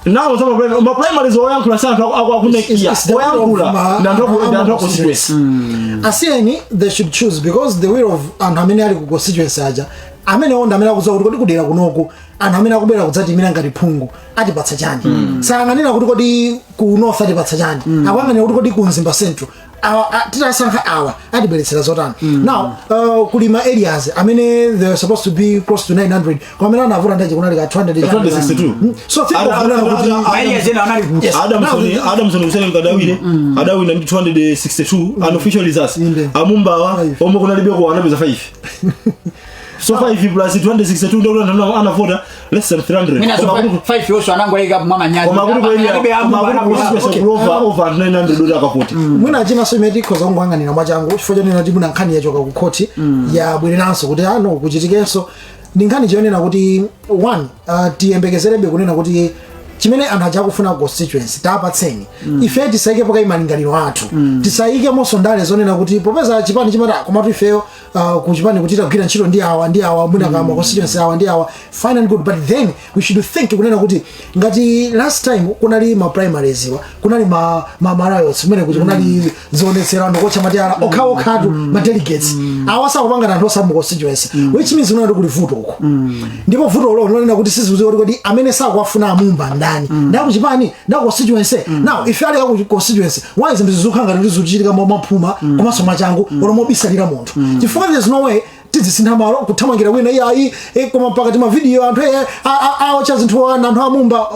Nawo za ma primaries oyankhula sa anthu aku NEC. It's the will of Oyankhula ndi anthu ndi anthu aku constituency. constituency. Asiyeni, they should choose, because the will of anthu amene ali ku constituency aja, amene onda, amene akudziwa kuti kodi kudera kunoku anthu amene akubwera kudzatimira ngati phungu atipatsa chani. Sayang'anira kuti kodi ku North atipatsa chani, akuyang'anira kuti kodi ku Mzimba Central awa, titasankha awa atibweretsera zotani. Now kuli ma areas amene they were supposed to be close to 900, koma amene anavota ndaje kunali ka 200. 262. So think of kunena kuti Maria zena anali kuti Yes. Adamson, Adamson Hussein Kadawire adawina ndi 262 unofficial results. Inde. Amumbawa Five. omwe kunalibeko anapeza 5. So 5 plus 262 ndio anthu anavota less than 300. Mina so Koma kuti 5 yonso anangoyika mwamanyazi. Koma kuti Alibe koma amumba kuti constituency kuli over 900 oti akavoti. Mwina chinanso imene tikhoza kungoyang'anira mwachangu, chifukwa chonena kuti mwina nkhani yachoka ku khoti, yabwereranso kuti ano kuchitikenso, ndi nkhani chonena kuti one, tiyembekezerebe kunena kuti chimene anthu aja akufuna ku constituency tapatseni. Ife tisayike pokayi malingaliro athu, tisayike monso ndale zonena kuti popeza chipani chimati, "Ah, komatu ifeyo ku chipani kuti tagwira ntchito ndi awa ndi awa, mwina kama constituency awa ndi awa." Fine and good, but then we should think kunena kuti ngati last time kunali ma primaries iwa, kunali ma riots kumene kuti kunali zionetsero, anthu kocha matiyala okhaokhatu, ma delegates awa sakupangana anthu osamu constituency, which means kunena kuti kuli vuto uko. Ndipo vuto lo lonena kuti sizikudziwa kuti kodi amene sakuwafuna amumba ndani, ndakuchipani, nda constituency. Now if ali aku constituency, why zinthu zizikhala ngati kuti zikuchitika mwaphuma komanso mwachangu olo mobisalira munthu? Chifukwa there's no way tizisintha malo kuthamangira wina iyayi, koma pakati ma video anthu aocha zinthu, anthu amumba,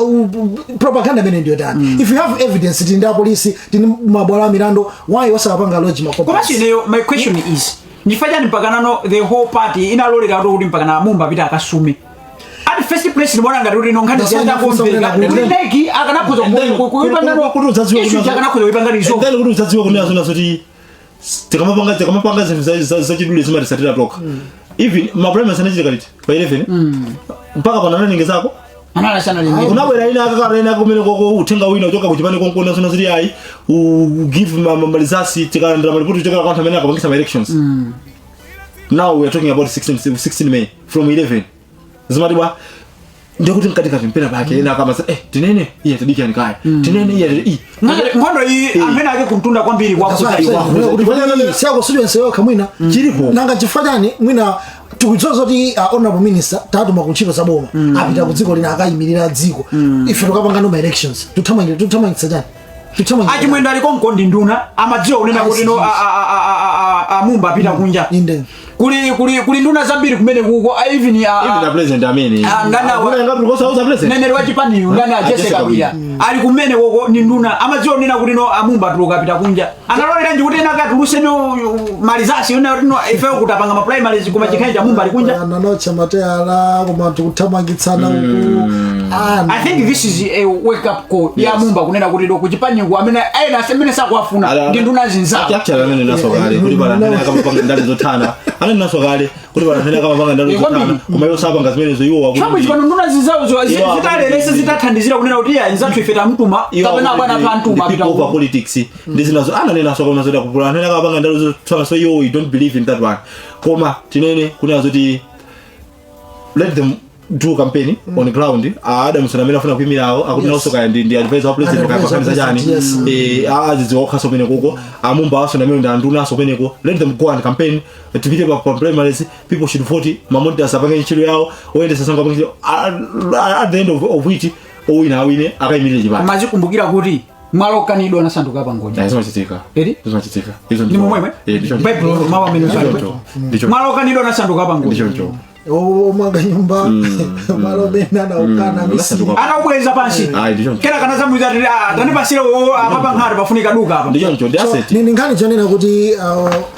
propaganda imene ndiyo tani? If you have evidence, tili ndi apolisi, tili mabwalo a milandu, why osakapanga lodge ma Komanso ineyo my question is, ndifukwa chani mpaka nano the whole party inalolera kuti mpaka na Mumba apita akasume? At first place ndibona ngati kuti nonkhani That's why ziyatamveka ndikufunsa kuti NEC akanakhoza And then kuipanga kuti udzadziwe issue, akanakhoza kuipanga resolve. And then kuti udzadziwe kunena zona zoti tikamapanga zinthu zachidule zimatisatira tokha. Even ma primaries anachitika liti? Pa 11 mpaka pano analengezako? Analasana lingine. Kunabwera ina akakala ina kumene koko uthenga wina uchoka kuchipani konkona zona zoti ayi, give ma results tikalandira malipoti kuchokera kwa anthu amene akapangisa ma elections. Now we are talking about 16 May, from 11 zimati bwa ndikuti mkatikati mpena pake ena akamasa, tinene iye, tidikani kaya, tinene iye, Nkhondo iyi amene ake kumtunda kwambiri That's why I'm saying, kuti kodi siya constituency yokha mwina Chilipo. Nanga chifukwa chani mwina tikudziwa zoti honorable minister tatuma ku ntchito za boma, apita ku dziko lina akayimirira dziko, ife tukapanga no ma elections, tuthamangitsa chani? Tuthamangira Achimwendo ali konko ndi nduna, amadziwa kunena kuti no amumba apita kunja. Inde. Kuli nduna zambiri kumene kuko, even Even the president amene Ngana ngati kosauza president. Mneneri wa chipaniyu ngani, a Jesse Jesse Kabwila ali kumene koko ni nduna, amadziwa kunena kuti no amumba atuluka apita kunja. Analoleranji kuti ena akatuluse no malizasi yona kuti no ifeyo kutapanga ma primaries, koma chikhale cha mumba ali kunja? Nanocha mateyala, koma tikuthamangitsana uku. I think this is a wake up call ya mumba kunena kuti do kuchipaniku amene ena amene sakuwafuna ndi nduna zinzawo. Actually amene naso kale kuti pala amene akamapanga ndale zothana, amene naso kale kuti pala amene akamapanga ndale zothana, koma iwo sapanga zimenezo, iwo wakuti Chomwe chipano nduna zinzawo Iwo zitalelese zitathandizira kunena kuti iya, nzathu ife tamtuma kapena bwana pantuma the apita people over politics ndi zinazo ananenaso kaona zoti akupula amene akamapanga ndale zothana. So iwo, we don't believe in that one. Koma tinene kunena zoti let them do campaign on ground. Adamson amene afuna kuyimirawo akuti nawonso kaya ndi advisor wa president, kaya Advisor wa pakaniza chani, president, azidziwa okhaso kumene koko. Amumba aso namene ndi anduna aso kumeneko. Let them go and campaign. Tipite pa primaries, people should vote, ma monitors apange ntchito yawo, oyendesa sango apange ntchito. At the end of which owina awine, akayimirire chipani. Mazikumbukira kuti mwalokanidwa anasanduka pangodya. Zimachitika. Eri? Zimachitika izo. Ndi momwemwe Bible mawu amene Ndichoncho, ndichoncho. mwalokanidwa anasanduka pangodya. Ndichoncho. Omanga nyumba malo amene anaukana misiri. Anasanduka. Akabweza pansi. Ayi, ndichoncho. Kena kanazamuiza ati, "Ah, tandipasire apa pankhati pafunika duka apa." Ndichoncho, ndi asset. Ni nkhani chonena kuti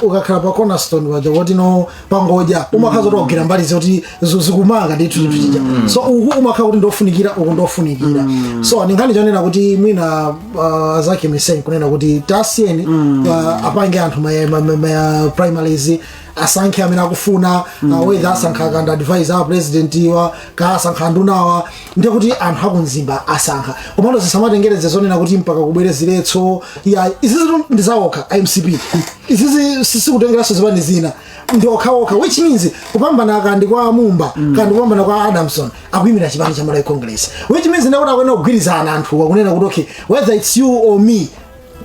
ukakhala pa cornerstone paja kuti no pangodya umakhala zoti wagwira mbali zoti zikumanga ndithu chinthu chija. So uku umakhala kuti ndofunikira, uku ndofunikira. So ni nkhani chonena kuti mwina azake miseni kunena kuti tasiyeni apange anthu ma primaries. Asankhe amene akufuna, whether asankha kandi advisor a president iwa, ka asankha ndunawa, ndiye kuti anthu akumzimba asankha. Komano zisamatengereze zonena kuti mpaka kubwere ziletso ya izizi ndi zawokha MCP. Izizi sikutengeranso zipani zina, ndi okhaokha, which means kupambana kandi kwa Mumba, kandi kupambana kwa Adamson, akuyimira chipani cha Malawi Congress, which means ndekuti akuyenera kugwirizana anthuwa kunena kuti, okay, whether it's you or me,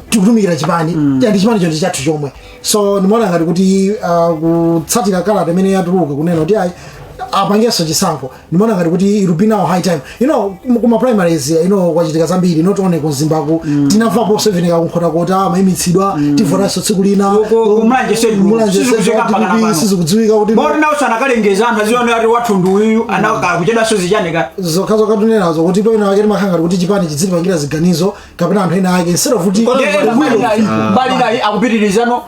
tikutumikira chipani, ndi chipani chonse chathu chomwe. So ndimaona ngati kuti kutsatira kalata imene yatuluka kunena kuti ayi, apangenso chisankho, ndimaona ngati kuti it will be now high time. Kuma primaries kwachitika zambiri, not only kumzimbaku, tinamvapo even kakunkhotakota amayimitsidwa, tivotanso tsiku lina. Kumulanje Central, Mulanje sizikudziwika Central, mpaka DPP, napano. sizikudziwika kuti Boti nawo anakalengeza, anthu aziona ati wathundu uyu anakakuchedanso zichanika. Zokha zokha tunenazo kuti pena ake timakhala ngati kuti chipani chidzitipangira ziganizo kapena anthu ena ake, instead of kuti Mbali nayi akupitirizano,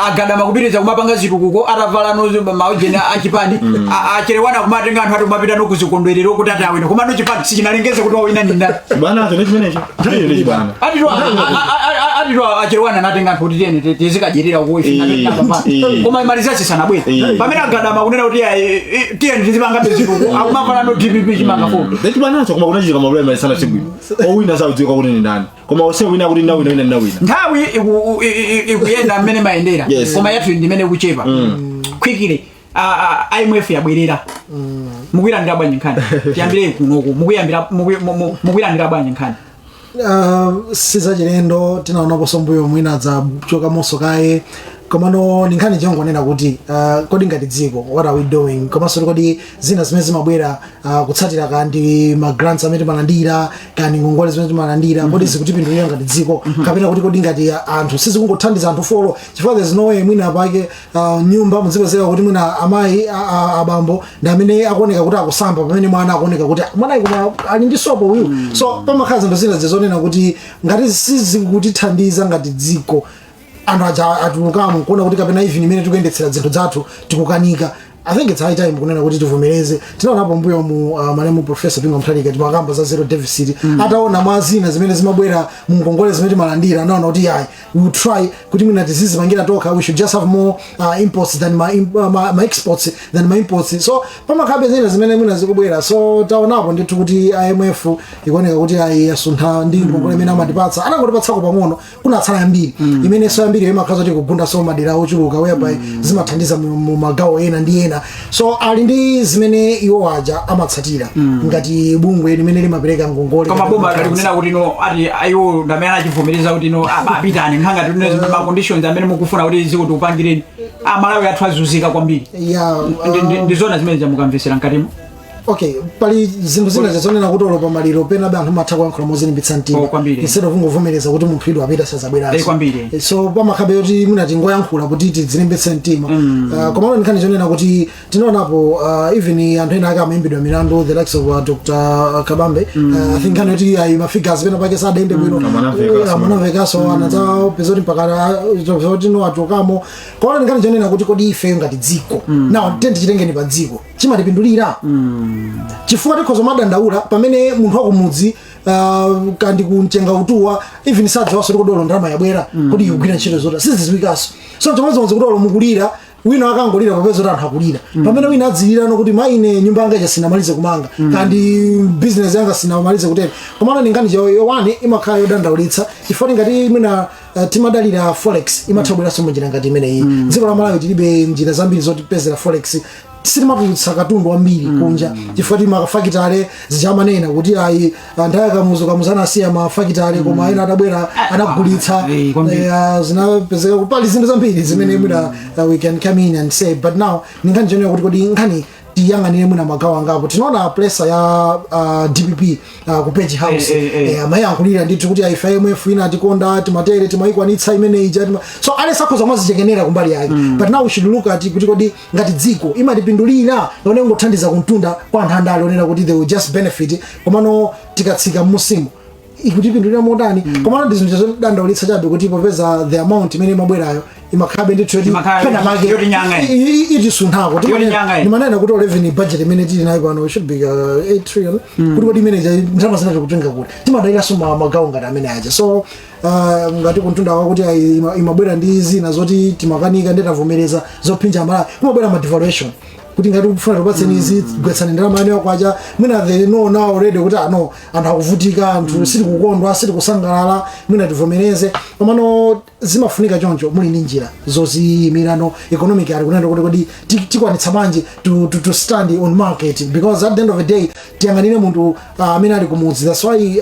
agadama kupitiriza kumapanga zitukuko atavala maujeni achipani, acherewana kumatenga anthu ati kumapita no kuzikondwerero kuti ati awina, komano chipani sichinalengeze kuti wawina ni ndani. Bwana, acho ndi chimenecho, chimenecho ndi chibwana. Atito acherewana anatenga anthu kuti tiyeni tizikadyerera uko ife koma imalizasi sanabwere. Pamene agadama kunena kuti ayi, tiyeni tizipanga zitukuko, akumavala no DPP chimanga fo. Ndi chibwanacho, koma kunachitika ma primary sana sibwino, owina sakudziwika kuti ndi ndani, koma ose wina kuti ndawina, wina ndawina. Nthawi ikuyenda mmene mayendera, koma yathu ndi imene ikuchepa. Quickly, IMF yabwerera, mukuyilandira bwanji nkhani? Tiyambire kunoku, mukuyilandira bwanji nkhani? Sizachilendo, tinaonaponso mbuyo mwina adzachokamonso kaye. Komano ni nkhani chongonena kuti kodi ngati dziko, what are we doing? Komanso kodi zina zimene zimabwera kutsatira kandi ma grants amene timalandira, kandi ngongole zimene timalandira, kodi zikutipindulira ngati dziko, kapena kuti kodi ngati anthu sizikungothandiza anthu folo? Chifukwa there's no way mwina pake nyumba muzipezeka kuti mwina amayi, abambo ndi amene akuoneka kuti akusamba, pamene mwana akuoneka kuti mwanayi koma ali ndi sopo uyu. So pamakhala zinthu zina zizonena kuti ngati sizikutithandiza ngati dziko, anthu aja atulukamo kuona kuti kapena even imene tikuyendetsera zinthu zathu tikukanika. I think it's high time kunena kuti tivomereze. Tinaonapo mbuyo mu malemu Professor Bingu Mutharika, timakamba za zero deficit, ataona mwa zina zimene zimabwera mu ngongole zimene timalandira, anaona kuti yayi, we will try kuti mwina tizizipangira tokha, we should just have more imports than ma exports than ma imports. So pamakhabe zina zimene mwina zikubwera. So taonapo ndithu kuti IMF ikuoneka kuti ayi, yasuntha ndi ngongole imene amatipatsa. Anangotipatsako pang'ono, kunatsala yambiri, imenenso yambiri imakhala zoti kugunda so madera ochuluka, whereby zimathandiza mu magawo ena ndi ena. So ali ndi zimene iwo aja amatsatira ngati bungwe limene limapereka ngongole. Koma boma ali kunena kuti no, ati ayiwo ndamene anachivomereza kuti no, apitani nkhanga tine ma conditions amene mukufuna kuti zikuti upangireni. Amalawi athu azunzika kwambiri. Ndi zona zimene zamukamvesera mkatimo? Okay, pali zinthu zina zizonena kuti olo pamaliro penabe anthu amatha kuyankhula mozilimbitsa mtima Oh, kwambiri. instead of kungovomereza kuti munthu idu apita, sazabweranso. Kwambiri. So pamakhabe kuti mwina tingoyankhula kuti tizilimbitse mtima. Komano nkhani chonena kuti tinaonapo even anthu ena ake amayimbidwa milandu, the likes of Dr Kabambe. I think nkhani yoti ayi, ma figures pena pake sadayende bwino. Amanamvekaso. Amanamvekaso, anadzapeza kuti mpaka kuti no, achokamo. Koma nkhani chonena kuti kodi ife ngati dziko, now tichitengeni pa dziko, chimatipindulira? Chifukwa tikhoza madandaula pamene munthu wakumudzi kandi kumchenga utuwa even sadziwanso kuti kodi ndalama yabwera, kodi ikugwira ntchito zota, sizidziwikanso. So chimodzimodzi kuti olo mukulira, wina akangolira popeza kuti anthu akulira, pamene wina adzilirano kuti maine nyumba yanga ija sinamalize kumanga, kandi business yanga sinamalize kutero. Komano ni nkhani yowani imakhala yodandaulitsa, chifukwa ngati mwina timadalira forex, imatha kubweranso munjira ngati imeneyi. Dziko la Malawi tilibe njira zambiri zotipezera forex, sitimatulutsa katundu wambiri kunja chifukwa ti mafakitale zichamanena kuti ayi, anthu aya Kamuzu, Kamuzu anasiya mafakitale, koma ena adabwera anagulitsa. Kwambiri. Zinapezeka pali zinthu zambiri zimene mwina we can come in and say, but now ni nkhani chonena kuti kodi nkhani tiyang'anire mwina magawo angapo. Tinaona presser ya DPP ku Page House. Amayankhulira ndithu kuti aife IMF ina atikonda, timatere, timayikwanitsa imene ija so alesakhoza kumazichekenera kumbali yake. But now we should look at kuti kodi ngati dziko imatipindulira, yone ngothandiza kumtunda kwa anthu andale onena kuti they will just benefit, komano tikatsika mmusimu Ikutipindulira motani? Komano ndi zinthu zodandaulitsa chabe kuti popeza the amount imene imabwerayo imakhabe ndithu yoti Imakhala pena make yoti nyanga. Itisunthako. Yoti nyanga. Ndimanena kuti 11 budget imene tili nayo pano should be 8 trillion, kuti kodi imene ndalama zina tikutenga kuti? Timadaliranso magawo ngati amene aja. So ngati kuntunda wakuti ayi, imabwera ndi zina zoti timakanika, ndetavomereza zophinja Malawi, kumabwera ma devaluation kuti ngati kufuna tipatseni izi, gwetsani ndalama yanu yakwacha. Mwina they know now already kuti ano anthu akuvutika, anthu sitikukondwa, sitikusangalala, mwina tivomereze. Komano zimafunika choncho muli ndi njira zoziyimirano economic ali kunena kuti kodi tikwanitsa bwanji to stand on market? Because at the end of the day tiyang'anire munthu amene ali kumudzi. That's why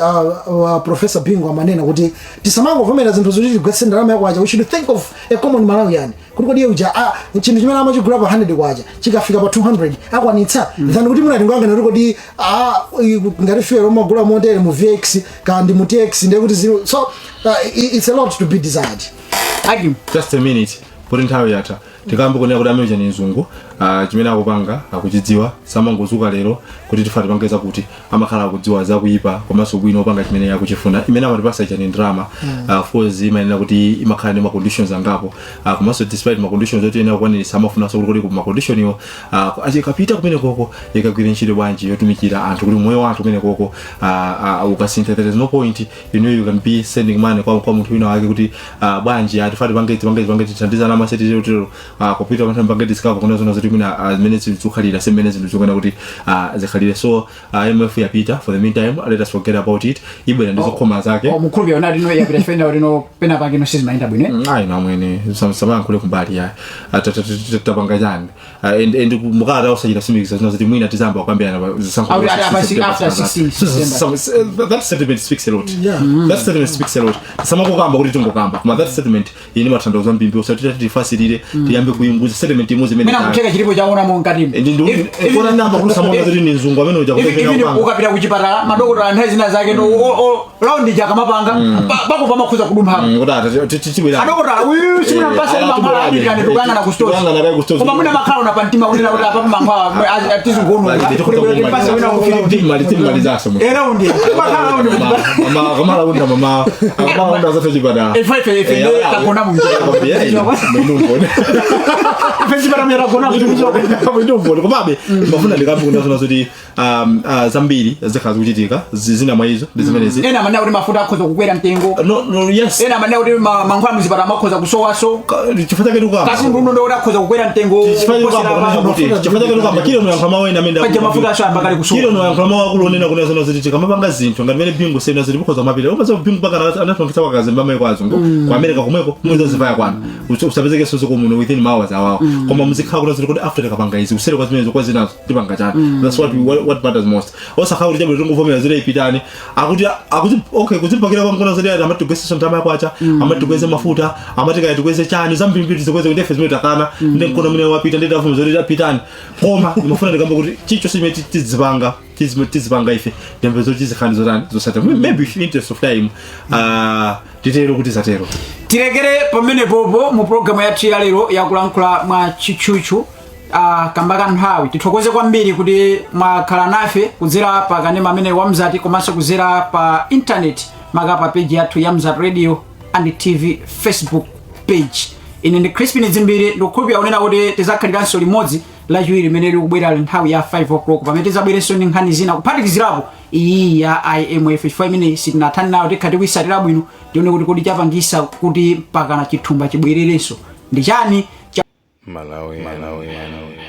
Professor Bingo amanena kuti tisamangovomera zinthu zoti tigwetse ndalama yakwacha. We should think of a common Malawian kuti kodi uja chinthu chimene amachigula pa 100 kwacha chikafika pa 200 akwanitsa, than kuti mwina tingoyang'ana kuti kodi ngati fuel umagula motere mu VX kandi mu TX, ndiye kuti zino. So it's a lot to be desired. Akim. Just a minute, poti nthawi yatha. Tikambe kunena kuti amene ni mzungu, chimene akupanga akuchidziwa. Samangozuka lero kuti tifa tipange zakuti. Amakhala akudziwa zakuyipa komanso bwino opanga chimene akuchifuna. Imene amatipasa icha ni ndalama, of course imayenera kuti imakhala ndi ma conditions angapo, komanso despite ma conditions oti ena kukwanirisa, amafunanso kuti kodi ma condition iwo achikapita kumene koko ikagwire ntchito bwanji yotumikira anthu, kuti moyo wa anthu kumene koko ukasintha. There is no point you can be sending money kwa munthu wina wake kuti bwanji atifati pange tipange tipange tithandizana amaseti tero kupita panthu pange tisikako kuna zona zoti mwina zimene zikukhalira si mmene zinthu zikuyenda kuti zikhalire. So IMF yapita. For the meantime, let us forget about it. Ibwera ndi zokhoma zake. Oh, mukhulupirira unati ino yapita chifukwa kuti ino pena pake ino sizimayenda bwino, eh? Ayi, namwene samayankhule kumbali ya tapanga chani. And mukata usachita simikiza zino zoti mwina tizamba kukambirana pa zisankho. After 16 September. That statement speaks a lot. That statement speaks a lot. Samakukamba kuti tingokamba, koma that statement ini mathandizo mbimbi usati tifasirire, tiyambe kuimbuza statement imodzi imene Mwina kutheka chilipo chaonamo mkatimo. Kona namba kusamona kuti ni mzungu amene uja. Even ukapita kuchipatala, madokotala nthawi zina zake no round jakamapanga pako pamakhuza kudumpha. Kuti ati tibwera. Adokotala uyu simunampasa mankhwala, adikani tukuyang'ana ku stores. Tukuyang'ana kaye ku stores. Koma mwina makhala na pamtima kunena kuti apa mankhwala tizunguno tipase wina ku Timalizaso. Round makhala round. Kamalaunda mama akamalaunda zathu chipatala. Ife ife takona mu Mwinumbone. Ife chipatala mera kona mu. Mwinumbone. Komabe mafuna ndikambe kuna zoti zambiri zikhala zikuchitika, zina mwa izo ndi zimenezi. Ena amanena kuti mafuta akhoza kukwera mtengo. No, yes. Ena amanena kuti mankhwala muzipatala makhoza kusowaso. Chifukwa chake tukamba. Katundu uno ndikuti akhoza kukwera mtengo. Chifukwa chake kuposera tukamba pa- kuti chifukwa chake tukamba kilo noyankhula mawu ena amene Paja mafuta aso ayamba kale kusowa. Kilo noyankhula mawu akulu onena kuna zona zoti tikamapanga zinthu ngati mene Bingu sena zoti bukhoza mapita umaza Bingu paka anapangitsa kwakazemba maiko azungu ku America komweko muza zivaya kwanu. Usapezeke soso kumuno within hours awawo, koma muzikhala kuna zoti kuti after tikapanga izi kuseri kwa zimenezo kwa zinazo tipanga chani. That's what matters most. Osakhala kuti chabwino tinguvomera zile ipitani akuti okay kuzipakira kwa zoti ati amati ndalama yakwacha, amati tikweze mafuta, amati kaya tikweze chani zambiri, tizikweze kuti ife zimene takana ndi mkono mene wapita ndi tavuma zoti tapitani. Koma ndimafuna ndikamba kuti chicho chimene tizipanga tizipanga ife ndembe zoti tizikhani zotani zosati maybe if interest of time, titero kuti zatero. Tilekere pamenepopo mu programu yathu ya lero yakulankhula mwa tchutchutchu. Kamba ka nthawi, tithokoze kwambiri kuti mwakhala nafe kudzera pa kanema amene wa Mzati komanso kudzera pa internet, maka pa page yathu ya Mzati Radio and TV Facebook page. Ine ndi Crispin Dzimbiri. Ndikukhulupirira kunena kuti tizakhaliranso limodzi Lachiwiri limene likubwera nthawi ya 5 o'clock, pamene tizabwerenso ndi nkhani zina kuphatikizirapo iyi ya IMF, chifukwa imene sitinathane nayo. Tikha tikuyisatira bwino, tione kuti kodi chapangisa kuti mpakana chithumba chibwererenso ndi chani. Malawi, Malawi, Malawi.